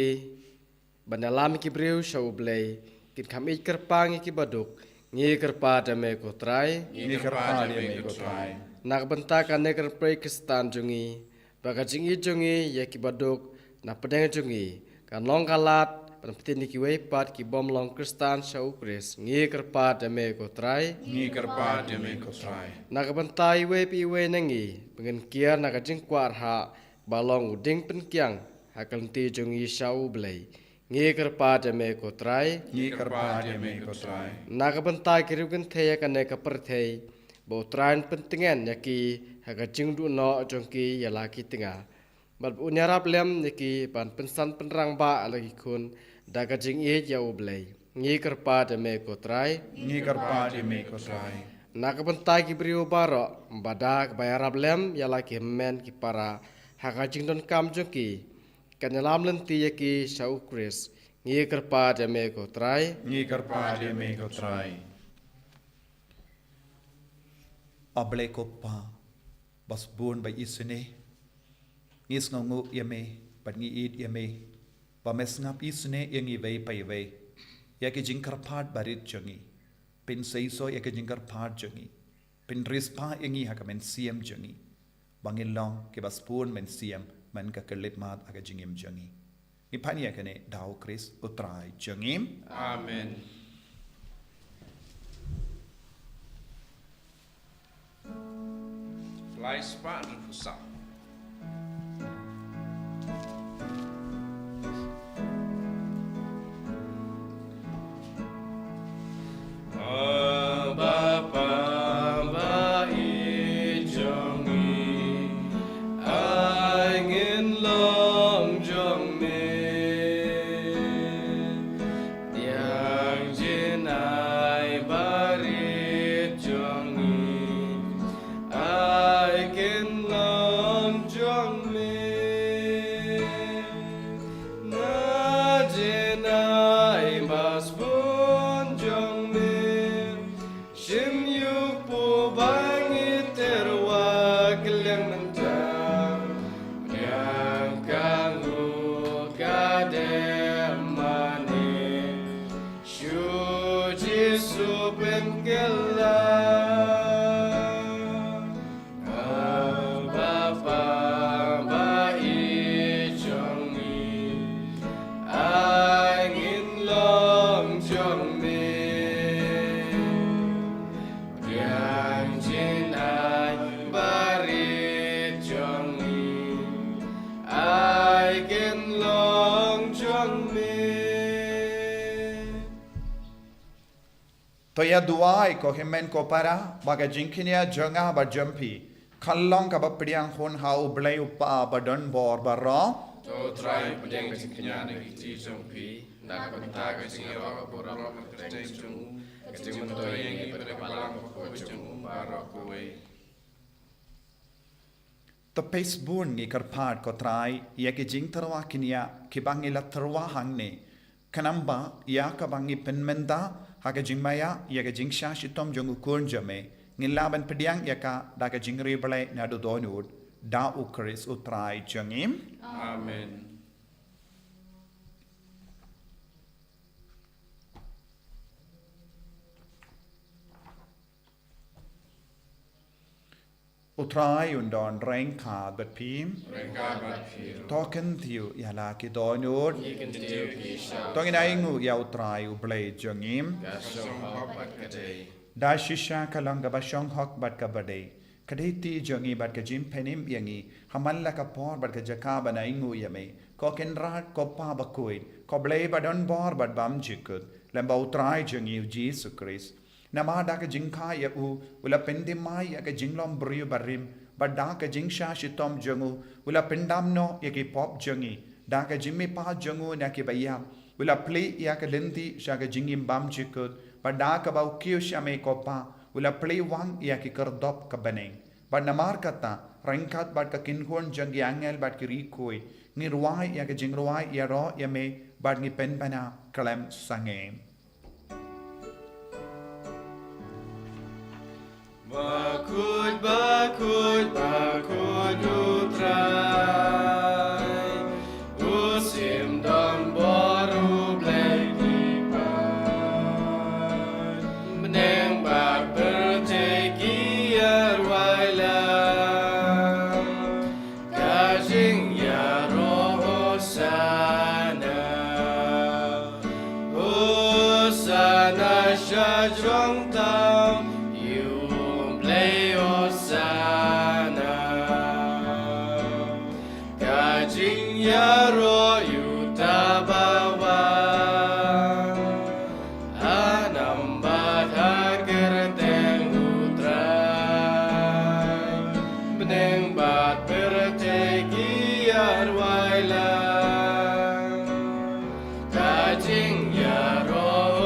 ban ïalam ïa ki briew sha U Blei, kin kham ïeit kyrpang ïa ki baduk, ngi kyrpad ïa me ko Trai. Ngi kyrpad ïa me ko Trai. Na ka bynta kane ka rynpei Khristan jong ngi, ba ka jingïeit jong ngi ïa ki baduk na pdeng jong ngi kan long ka lad ban pyntip ïa kiwei pat ki bym long Khristan sha U Khrist, ngi kyrpad ïa me ko Trai. Ngi kyrpad ïa me ko Trai. Na ka bynta iwei pa iwei na ngi, ba ngin kiar na ka jingkwah rhah ba long u dieng pyngkiang ha ka lynti jong ngi sha U Blei, ngi kyrpad ïa me ko Trai. Ngi kyrpad ïa me ko Trai. Na ka bynta ki riewkynthei ha kane ka pyrthei, ba U Trai un pyntngen ïa ki ha ka jingduh noh jong ki ïa la ki tnga, bad ba un ïarap lem ïa ki ban pynsan pynrangbah ïa la ki khun da ka jingïeit ïa U Blei, Ngi kyrpad ïa me ko Trai. Ngi kyrpad ïa me ko Trai. Na ka bynta ki briew baroh, bad da kaba ïarap lem ïa la ki hynmen ki para ha ka jingdonkam jong ki, kan ïalam lynti ïa ki sha u Khrist. Ngi kyrpad ïa me ko Trai. Ngi kyrpad ïa me ko Trai. A Blei ko Pa ba sbun ba isynei, ngi sngewnguh ïa me bad ngi ïeit ïa me ba me sngap isynei ïa ngi iwei pa iwei ïa ki jingkyrpad barit jong ngi. Pynseisoh ïa ki jingkyrpad jong ngi, pynriewspah ïa ngi ha ka mynsiem jong ngi, ba ngin long kiba sbun mynsiem man ka khyllipmat ha ka jingim jong ngi. Ngi pan ïa kane da u Khrist u Trai jong ngi. Amen. Lai spah hynriewphew saw. Abba Father, i jong ngi, ai ngin long jong me. Pdiang jingai barit jong ngi, ai kin long jong me. Na jingai ba sbun jong me, shim ïa u kpu ba ngi tyrwa kylliang mynta. Pdiang kang u ka dei mane, shu Jisu pynkylla. Abba Father, i jong ngi, ai ngin long jong me. Pdiang jingai barit jong ngi, ai kin long jong me. To ïa duwai ko hynmen ko para ba ka jingkñia jong nga bad jong phi kan long kaba pdiang hun ha u Blei u Kpa ba don bor baroh. To Trai, pdiang ka jingkñia na ki kti jong phi, na ka bynta ka jingïaroh ka burom ka kyrteng jong u, ka jingmyntoi ïa ngi bad ka balang bakhuid jong u baroh kawei. To phi sbun ngi kyrpad ko Trai ïa ki jingtyrwa kñia kiba ngi la tyrwa hangne, khnang ba ïa kaba ngi pynmynta ha ka jingmaïa ïa ka jingshah shitom jong u Khun jong me, ngin lah ban pdiang ïa ka da ka jingriewblei naduh dohnud, da u Khrist u Trai jong ngi. Amen. U Trai un don ryngkat bad phi. Ryngkat bad phi. To kyntiew ïa la ki dohnud. Ngi kyntiew ki sha. To ngin ainguh ïa u Trai u Blei jong ngi. Ka shong hok bad ka dei. Da shisha ka long kaba shong hok bad kaba dei. Ka dei kti jong ngi bad ka jingpynim ïa ngi ha man la ka por bad ka jaka ban ainguh ïa me, ko Kynrad, ko Pa bakhuid, ko Blei ba don bor bad bymjukut, lem bad u Trai jong ngi u Jisu Khrist. Namar da ka jingkha ïa u, u la pynthymmai ïa ka jinglong briew barim, bad da ka jingshah shitom jong u, u la pyndam noh ïa ki pop jong ngi, da ka jingmihpat jong u na kiba ïap, u la plie ïa ka lynti sha ka jingim bymjukut, bad da kaba u kiew sha me ko Pa, u la plie wang ïa ki khyrdop ka bneng. Bad namar kata, ryngkat bad ka kynhun jong ki angel bad ki riewkhuid, ngi rwai ïa ka jingrwai ïaroh ïa me, bad ngi pynbna khlem sangeh. Bakhuid, bakhuid, bakhuid u Trai, u Syiem donbor u Blei ki paid. Bneng bad pyrthei ki ïarwai lang. Ka jingïaroh Hosana, Hosana sha jrong tam ïa u Blei Hosana. Ka jingïaroh ïa uta ba wan. Ha nam bad ha kyrteng u Trai, bneng bad pyrthei ki ïarwai lang. Ka jingïaroh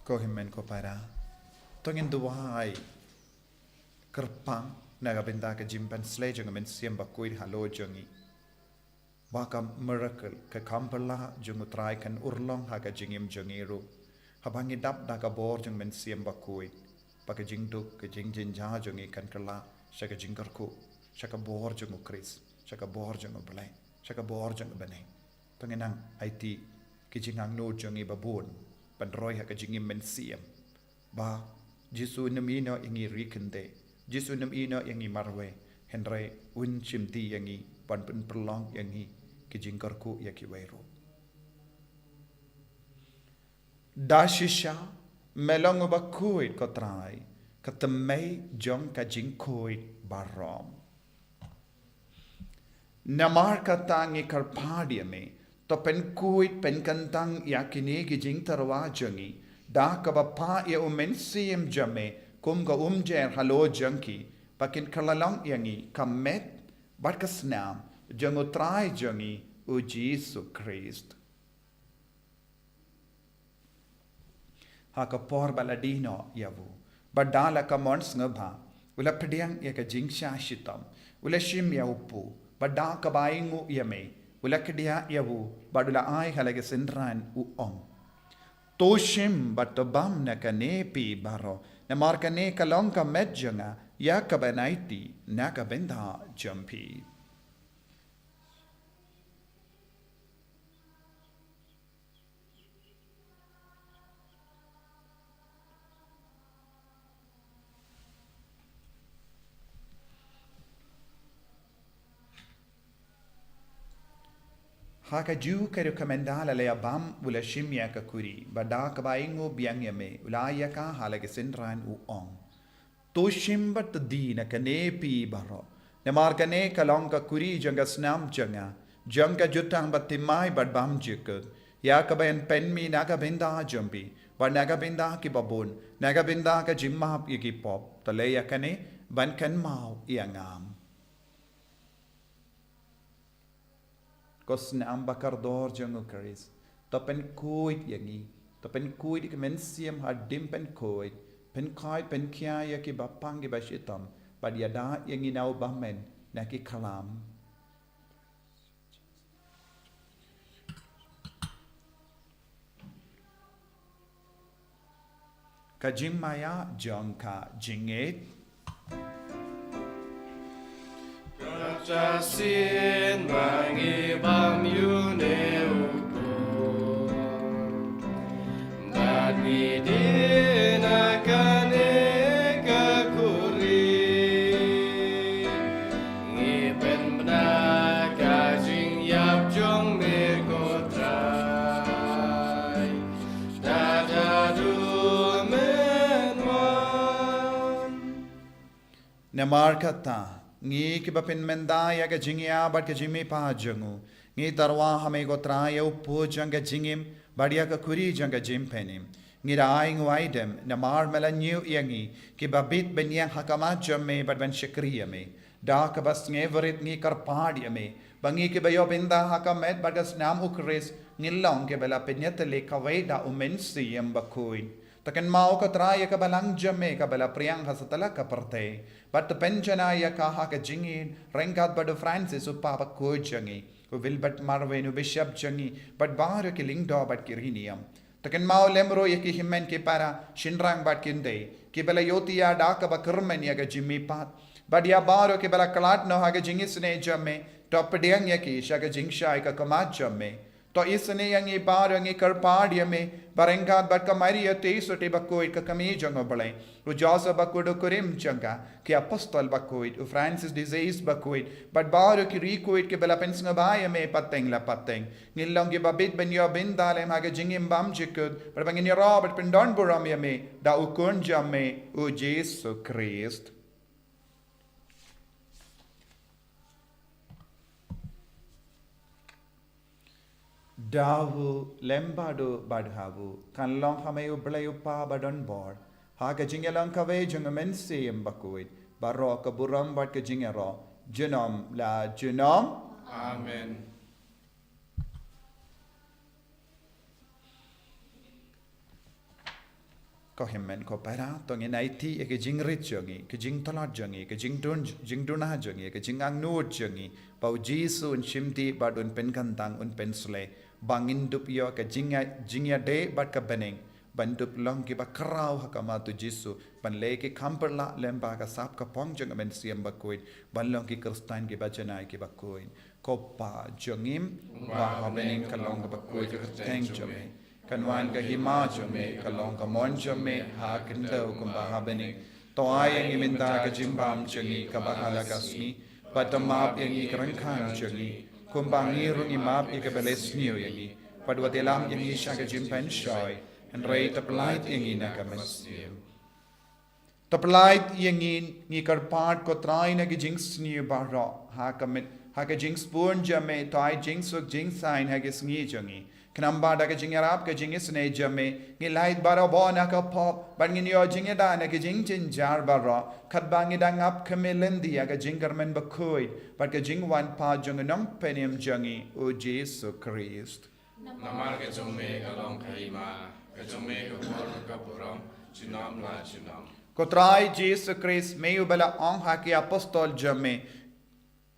Ko hynmen ko para, to ngin duwai kyrpang na ka bynta ka jingpynsleh jong u Mynsiem Bakhuid halor jong ngi. Ba ka miracle, ka kham phylla jong u Trai kan urlong ha ka jingim jong ngi ruh. Haba ngi dap da ka bor jong u Mynsiem Bakhuid, ba ka jingduk, ka jingjynjar jong ngi kan kylla sha ka jingkyrkhu, sha ka bor jong u Khrist, sha ka bor jong u Blei, sha ka bor jong u bneng. To ngin nang aiti ki jingangnud jong ngi babun, ban roi ha ka jingim mynsiem. Ba Jisu um ïehnoh ïa ngi ri kynthei, Jisu um ïehnoh ïa ngi marwei, hynrei un shimti ïa ngi, ban pynpyrlong ïa ngi ki jingkyrkhu ïa kiwei ruh. Da shisha me long uba khuid, ko Trai, ka tymmen jong ka jingkhuid baroh. Namar kata ngi kyrpad ïa me, to pynkhuid pynkyntang ïa kine ki jingtyrwa jong ngi da kaba phah ïa u Mynsiem jong me kum ka umjer halor jong ki, ba kin kylla long ïa ngi ka met bad ka snam jong u Trai jong ngi, u Jisu Khrist. Ha ka por ba la die noh ïa u, bad da la ka mon sngewbha, u la pdiang ïa ka jingshah shitom, u la shim ïa u pu, bad da kaba ainguh ïa me, u la kdiah ïa u, bad u la ai ha la ki synran, u ong: To shim bad to bam na kane phi baroh, namar kane ka long ka met jong nga, ïa kaban aiti na ka bynta jong phi. Ha kajuh ka ruh ka mynta la la ïa bam, u la shim ïa ka khuri, bad da kaba ainguh biang ïa me, u la ai ïa ka ha la ki synran, u ong: To shim bad to die na kane phi baroh, namar kane ka long ka khuri jong ka snam jong nga, jong ka jutang bathymmai bad bymjukut, ïa kaban pynmih na ka bynta jong phi bad na ka bynta ki babun, na ka bynta ka jingmap ïa ki pop. To leh ïa kane ban kynmaw ïa nga. Ko snam bakordor jong u Khrist, to pynkhuid ïa ngi, to pynkhuid ïa ki mynsiem hadien pynkhuid, pynkhuid pynkhia ïa kiba pang kiba shitom, bad ïada ïa ngi na u bymman na ki khlam. Ka jingmaïa jong ka jingngeit. Ka shisien ba ngi bam ïa une u pu, bad ngi die na kane ka khuri, ngi pynbna ka jingïap jong me, ko Trai, da haduh men wan. Namar kata, ngi kiba pynmynta ïa ka jingïap bad ka jingmihpat jong u, ngi tyrwa ha me, ko Trai, ïa u pu jong ka jingim bad ïa ka khuri jong ka jingpynim. Ngi da ainguh aidem namar me la ñiew ïa ngi kiba bit ban ïeng ha khmat jong me bad ban shakri ïa me. Da kaba sngewrit ngi kyrpad ïa me, ba ngi kiba ïoh bynta ha ka met bad ka snam u Khrist, ngin long kiba la pynïatylli kawei da u Mynsiem Bakhuid. To kynmaw, ko Trai, ïa ka balang jong me kaba la pdiang ha satlak ka pyrthei, bad to pynjanai ïa ka ha ka jingïeit ryngkat bad u Francis, u Papa bakhuid jong ngi, u Wilbert Marwei, u Bishop jong ngi, bad baroh ki lyngdoh bad ki riewniam. To kynmaw lem ruh ïa ki hynmen ki para, shynrang bad kynthei, kiba la ïohthiah da kaba kyrmen ïa ka jingmihpat, bad ïa baroh kiba la khlad noh ha ka jingisynei jong me, to pdiang ïa ki sha ka jingshai ka khmat jong me. To isynei ïa ngi baroh, ngi kyrpad ïa me, ba ryngkat bad ka Maria Theisotti bakhuid, ka kmie jong u Blei, u Joseph bakhuid u kurim jong ka, ki apostol bakhuid, u Francis de Sales bakhuid, bad baroh ki riewkhuid kiba la pynsngewbha ïa me pateng la pateng, ngin long kiba bit ban ïoh bynta lem ha ka jingim bymjukut, bad ba ngin ïaroh bad pyndonburom ïa me da u Khun jong me, u Jisu Khrist. Da u lem bad u bad ha u, kan long ha me u Blei u Kpa badonbor, ha ka jingïalong kawei jong u Mynsiem Bakhuid, baroh ka burom bad ka jingïaroh, junom la junom. Amen. Ko hynmen ko para, to ngin aiti ïa ka jingrit jong ngi, ka jingtlot jong ngi, ka jingduna jong ngi, ka jingangnud jong ngi, ba U Jisu un shimti bad un pynkyntang, un pynsleh, ba ngin dup ïoh ka jingïadei bad ka bneng, ban dup long kiba khraw ha khmat U Jisu, ban leh ki kam pyrshah lem bad ka sap ka phong jong U Mynsiem Bakhuid, ban long ki Khristan kiba janai kiba khuid. Ko Pa jong ngi, uba ha bneng, ka long kaba khuid ka kyrteng jong me. Kan wan ka hima jong me, ka long ka mon jong me ha khyndew kumba ha bneng. To ai ïa ngi mynta ka jingbam jong ngi kaba ha la ka sngi, bad to map ïa ngi ki ryngkang jong ngi, kumba ngi ruh ngi map ïa kiba leh sniew ïa ngi. Bad wat ïalam ïa ngi sha ka jingpynshoi, hynrei to pyllait ïa ngi na ka mynsiem. To pyllait ïa ngi, ngi kyrpad ko Trai, na ka jingsniew baroh, ha ka mit, ha ka jingsbun jong me, to ai jingsuk jingsaiñ ha ka sngi jong ngi. Khnang ba da ka jingïarap ka jingisynei jong me, ngin lait barabor na ka pop, bad ngin ïoh jingïada na ki jingjynjar baroh, katba ngi dang ap khmih lynti ïa ka jingkyrmen bakhuid bad ka jingwan pat jong U Nongpynim jong ngi, U Jisu Khrist. Namar ka jong me ka long ka hima, ka jong me ka bor ka burom, junom la junom. Ko Trai Jisu Khrist, me uba la ong ha ki apostol jong me,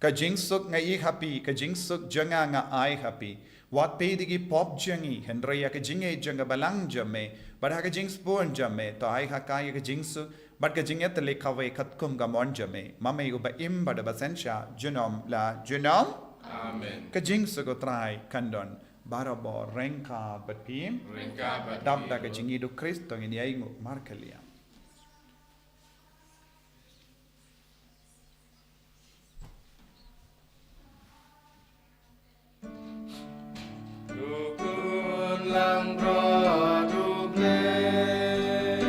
ka jingsuk nga ai ha phi, ka jingsuk jong nga nga ai ha phi. Wat peit ïa ki pop jong ngi, hynrei ïa ka jingngeit jong ka balang jong me. Bad ha ka jingsbun jong me, to ai ha ka ïa ka jingsuk bad ka jingïatylli kawei katkum ka mon jong me, ma me uba im bad uba synshar junom la junom. Amen. Ka jingsuk U Trai kan don barabor ryngkat bad phi. Ryngkat bad phi. Dap da ka jingïeit U Khrist, to ngin ïainguh markylliang. U Khun langbrot U Blei,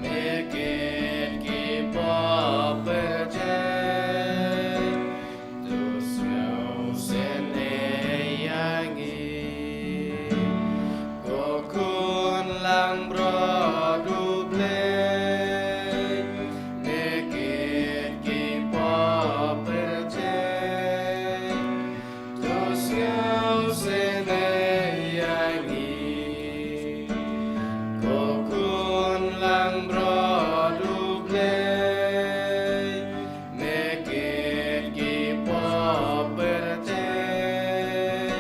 me kit ki pop pyrthei, to sngewsynei ïa ngi. Ko Khun langbrot U Blei, me kit ki pop pyrthei, to sngewsynei ïa ngi. Ko Khun langbrot U Blei, me kit ki pop pyrthei,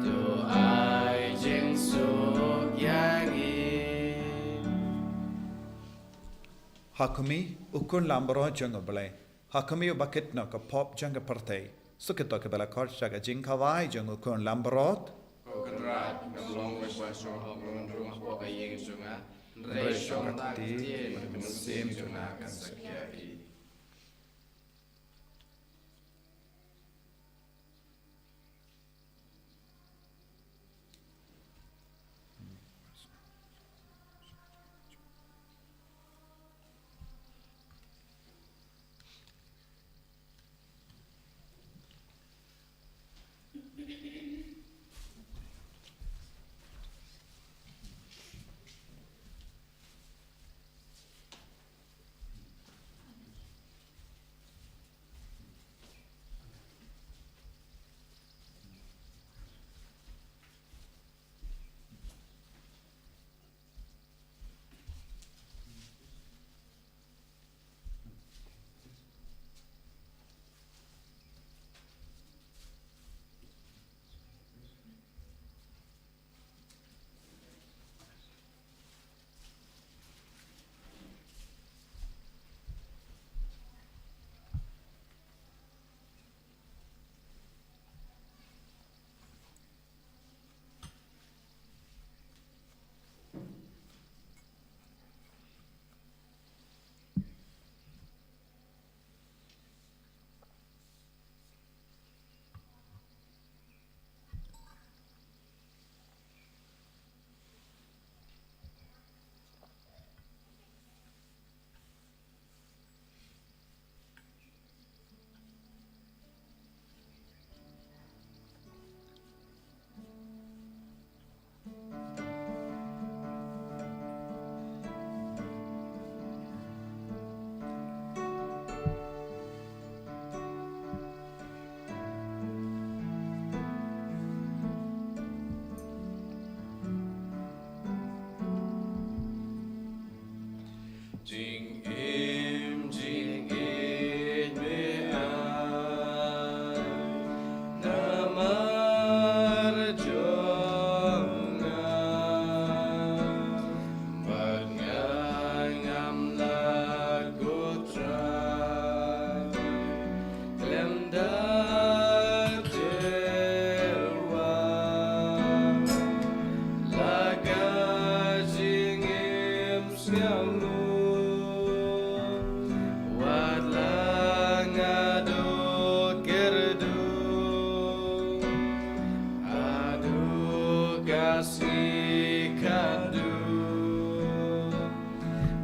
to ai jingsuk ïa ngi. Ha khmih, U Khun langbrot jong U Blei. Ha khmih, uba kit noh ka pop jong ka pyrthei. Suk ïa kito kiba la khot sha ka jingkhawai jong U Khun langbrot. Ko Kynrad, ngam long ba sngewsynei ban rung hapoh ka ïing jong nga, hynrei shong da ka ktien, ka mynsiem jong nga kan sa khia hi.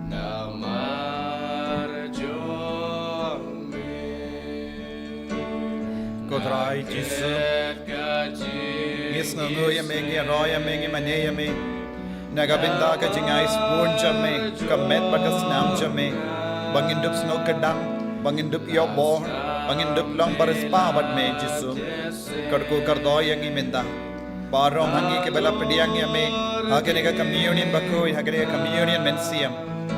Namar jong me. Ko Trai Jisu, ngi sngewnguh ïa me, ngi ïaroh ïa me, ngi mane ïa me. Na ka bynta ka jingai sbun jong me, ka met bad ka snam jong me, ba ngin dup sngewkordor, ba ngin dup ïoh bor, ba ngin dup long ba riewspah bad me Jisu. Kyrkhu kyrdor ïa ngi mynta. Baroh ngi kiba la pdiang ïa me ha kane ka communion bakhuid, ha kane ka communion mynsiem.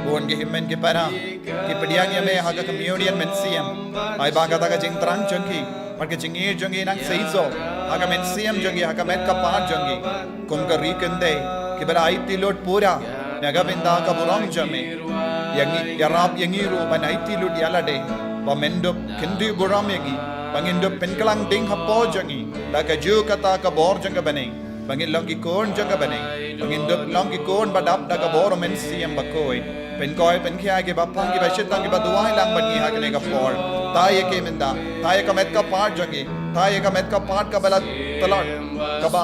Bun ki hynmen ki para ki pdiang ïa me ha ka communion mynsiem. Ai ba kata ka jingthrang jong ki bad ka jingïeit jong ki nang seisoh ha ka mynsiem jong ki, ha ka met ka phad jong ki. Kum ka ri kynthei kiba la aiti lut pura na ka bynta ka burom jong me. Ïa ngi, ïarap ïa ngi ruh ban aiti lut ïa lade, ba men dup kynduh burom ïa ngi, ba ngin dup pynkhlaiñ ding hapoh jong ngi da kajuh kata ka bor jong ka bneng, ba ngin long ki khun jong ka bneng, ba ngin dup long ki khun ba dap da ka bor mynsiem bakhuid. Pynkoit pynkhia kiba pang, kiba shitang, kiba duwai lang bad ngi ha kane ka por. Thaw ïa ki mynta, thaw ïa ka met ka phad jong ki, thaw ïa ka met ka phad kaba la tlot, kaba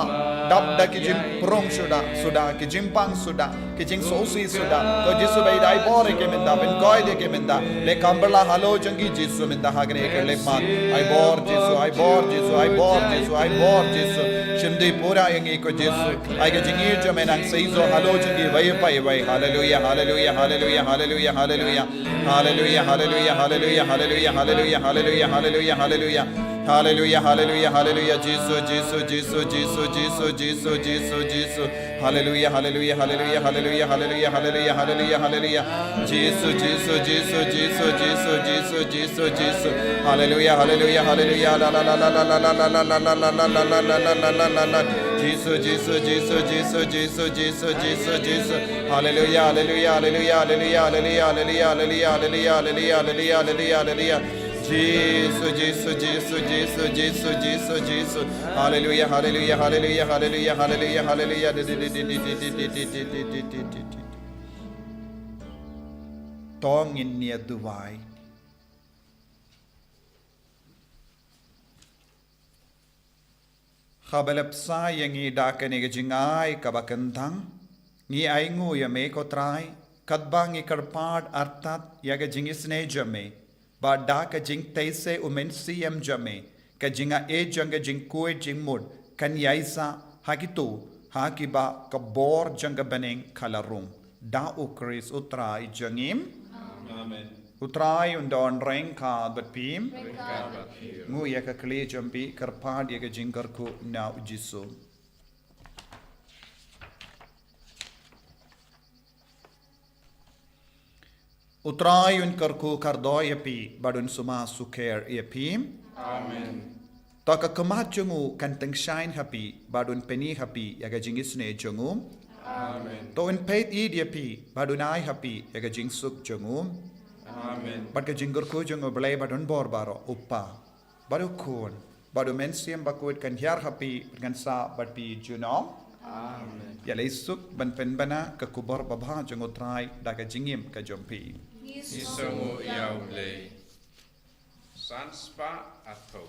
dap da ki jingpyrshang suda suda, ki jingpang suda, ki jingsngewsih suda. Ko Jisu, ba ïadei bor ïa ki mynta, pynkoit ïa ki mynta. Leh kam bylla halor jong ki Jisu mynta ha kane ka leh mat. Ai bor Jisu, ai bor Jisu, ai bor Jisu, ai bor Jisu. Shim dih pura ïa ngi ko Jisu. Ai ka jingïeit jong me nang seisoh halor jong kiwei pa kiwei. Haleluia, haleluia, haleluia, haleluia, haleluia. Haleluia, haleluia, haleluia, haleluia, haleluia, haleluia, haleluia, haleluia. Haleluia, haleluia, haleluia. Jisu, Jisu, Jisu, Jisu, Jisu, Jisu, Jisu, Jisu. Haleluia, haleluia, haleluia, haleluia, haleluia, haleluia, haleluia, haleluia. Jisu, Jisu, Jisu, Jisu, Jisu, Jisu, Jisu, Jisu. Haleluia, haleluia, haleluia. La, la, la, la. Jisu, Jisu, Jisu, Jisu, Jisu, Jisu, Jisu, Jisu. Haleluia, haleluia, haleluia, haleluia, haleluia, haleluia, haleluia, haleluia, haleluia, haleluia, haleluia. Jisu, Jisu, Jisu, Jisu, Jisu, Jisu, Jisu. Haleluia, haleluia, haleluia, haleluia, haleluia, haleluia. To ngin ïa duwai. Haba la pynshai ïa ngi da kane ka jingai kaba kyntang, ngi ainguh ïa me ko Trai, katba ngi kyrpad artat ïa ka jingisynei jong me, bad da ka jingtheisei u Mynsiem jong me, ka jingaiei jong ka jingkhuid jingmut kan ïaisah ha kito ha kiba ka bor jong ka bneng ka la rung. Da u Khrist u Trai jong ngi. Amen. U Trai un don ryngkat bad phi. Ryngkat bad phi. Nguh ïa ka khlieh jong phi, kyrpad ïa ka jingkyrkhu na u Jisu. U Trai un kyrkhu kyrdoh ïa phi, bad un sumar sukher ïa phi. Amen. To ka khmat jong u kan tyngshaiñ ha phi, bad un pyni ha phi ïa ka jingisynei jong u. Amen. To un peit ïa phi, bad un ai ha phi ïa ka jingsuk jong u. Amen. Bad ka jingkyrkhu jong u Blei badonbor baroh, u Kpa, bad u Khun, bad u Mynsiem Bakhuid kan hiar ha phi, kan sah bad phi junom. Amen. Ïaleh suk ban pynbna ka khubor babha jong u Trai da ka jingim ka jong phi. Ngi sngewnguh ïa u Blei. San spah arphew.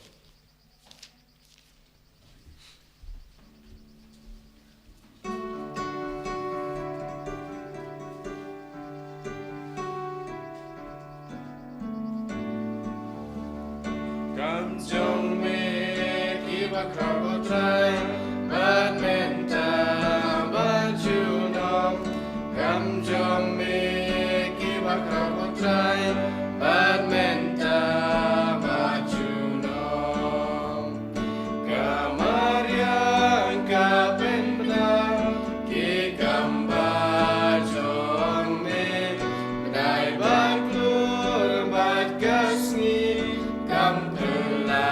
Kam jong me kiba khraw ko Trai, bad mynta bad junom. Kam jong me kiba khraw ko Trai, bad mynta bad junom. Ka mariang ka pynbna ki kam ba jong me, dei bad klur bad ka sngi kam kylla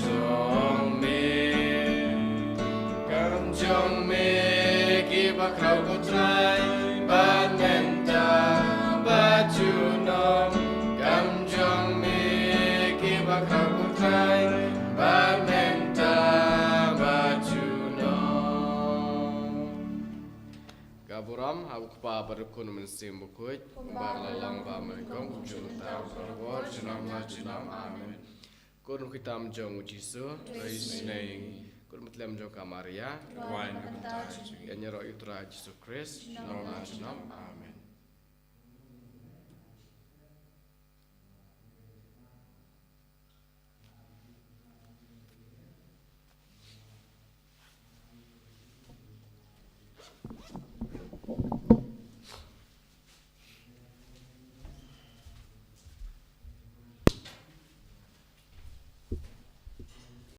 jong me. Kam jong me kiba khraw ko Trai, bad mynta bad junom. Kam jong me kiba khraw ko Trai, bad mynta bad junom. Ka burom ha u Kpa bad u Khun Mynsiem Bakhuid, kumba la long ba nyngkong, kumjuh mynta, bad junom la junom. Amen. Ko nongkit tam jong u Jisu, to isynei ïa ngi. Bad u Mylliem jong ka Maria, Wan ka bynta jong ngi. Ïaroh ïa u Trai Jisu Khrist, junom la junom. Amen.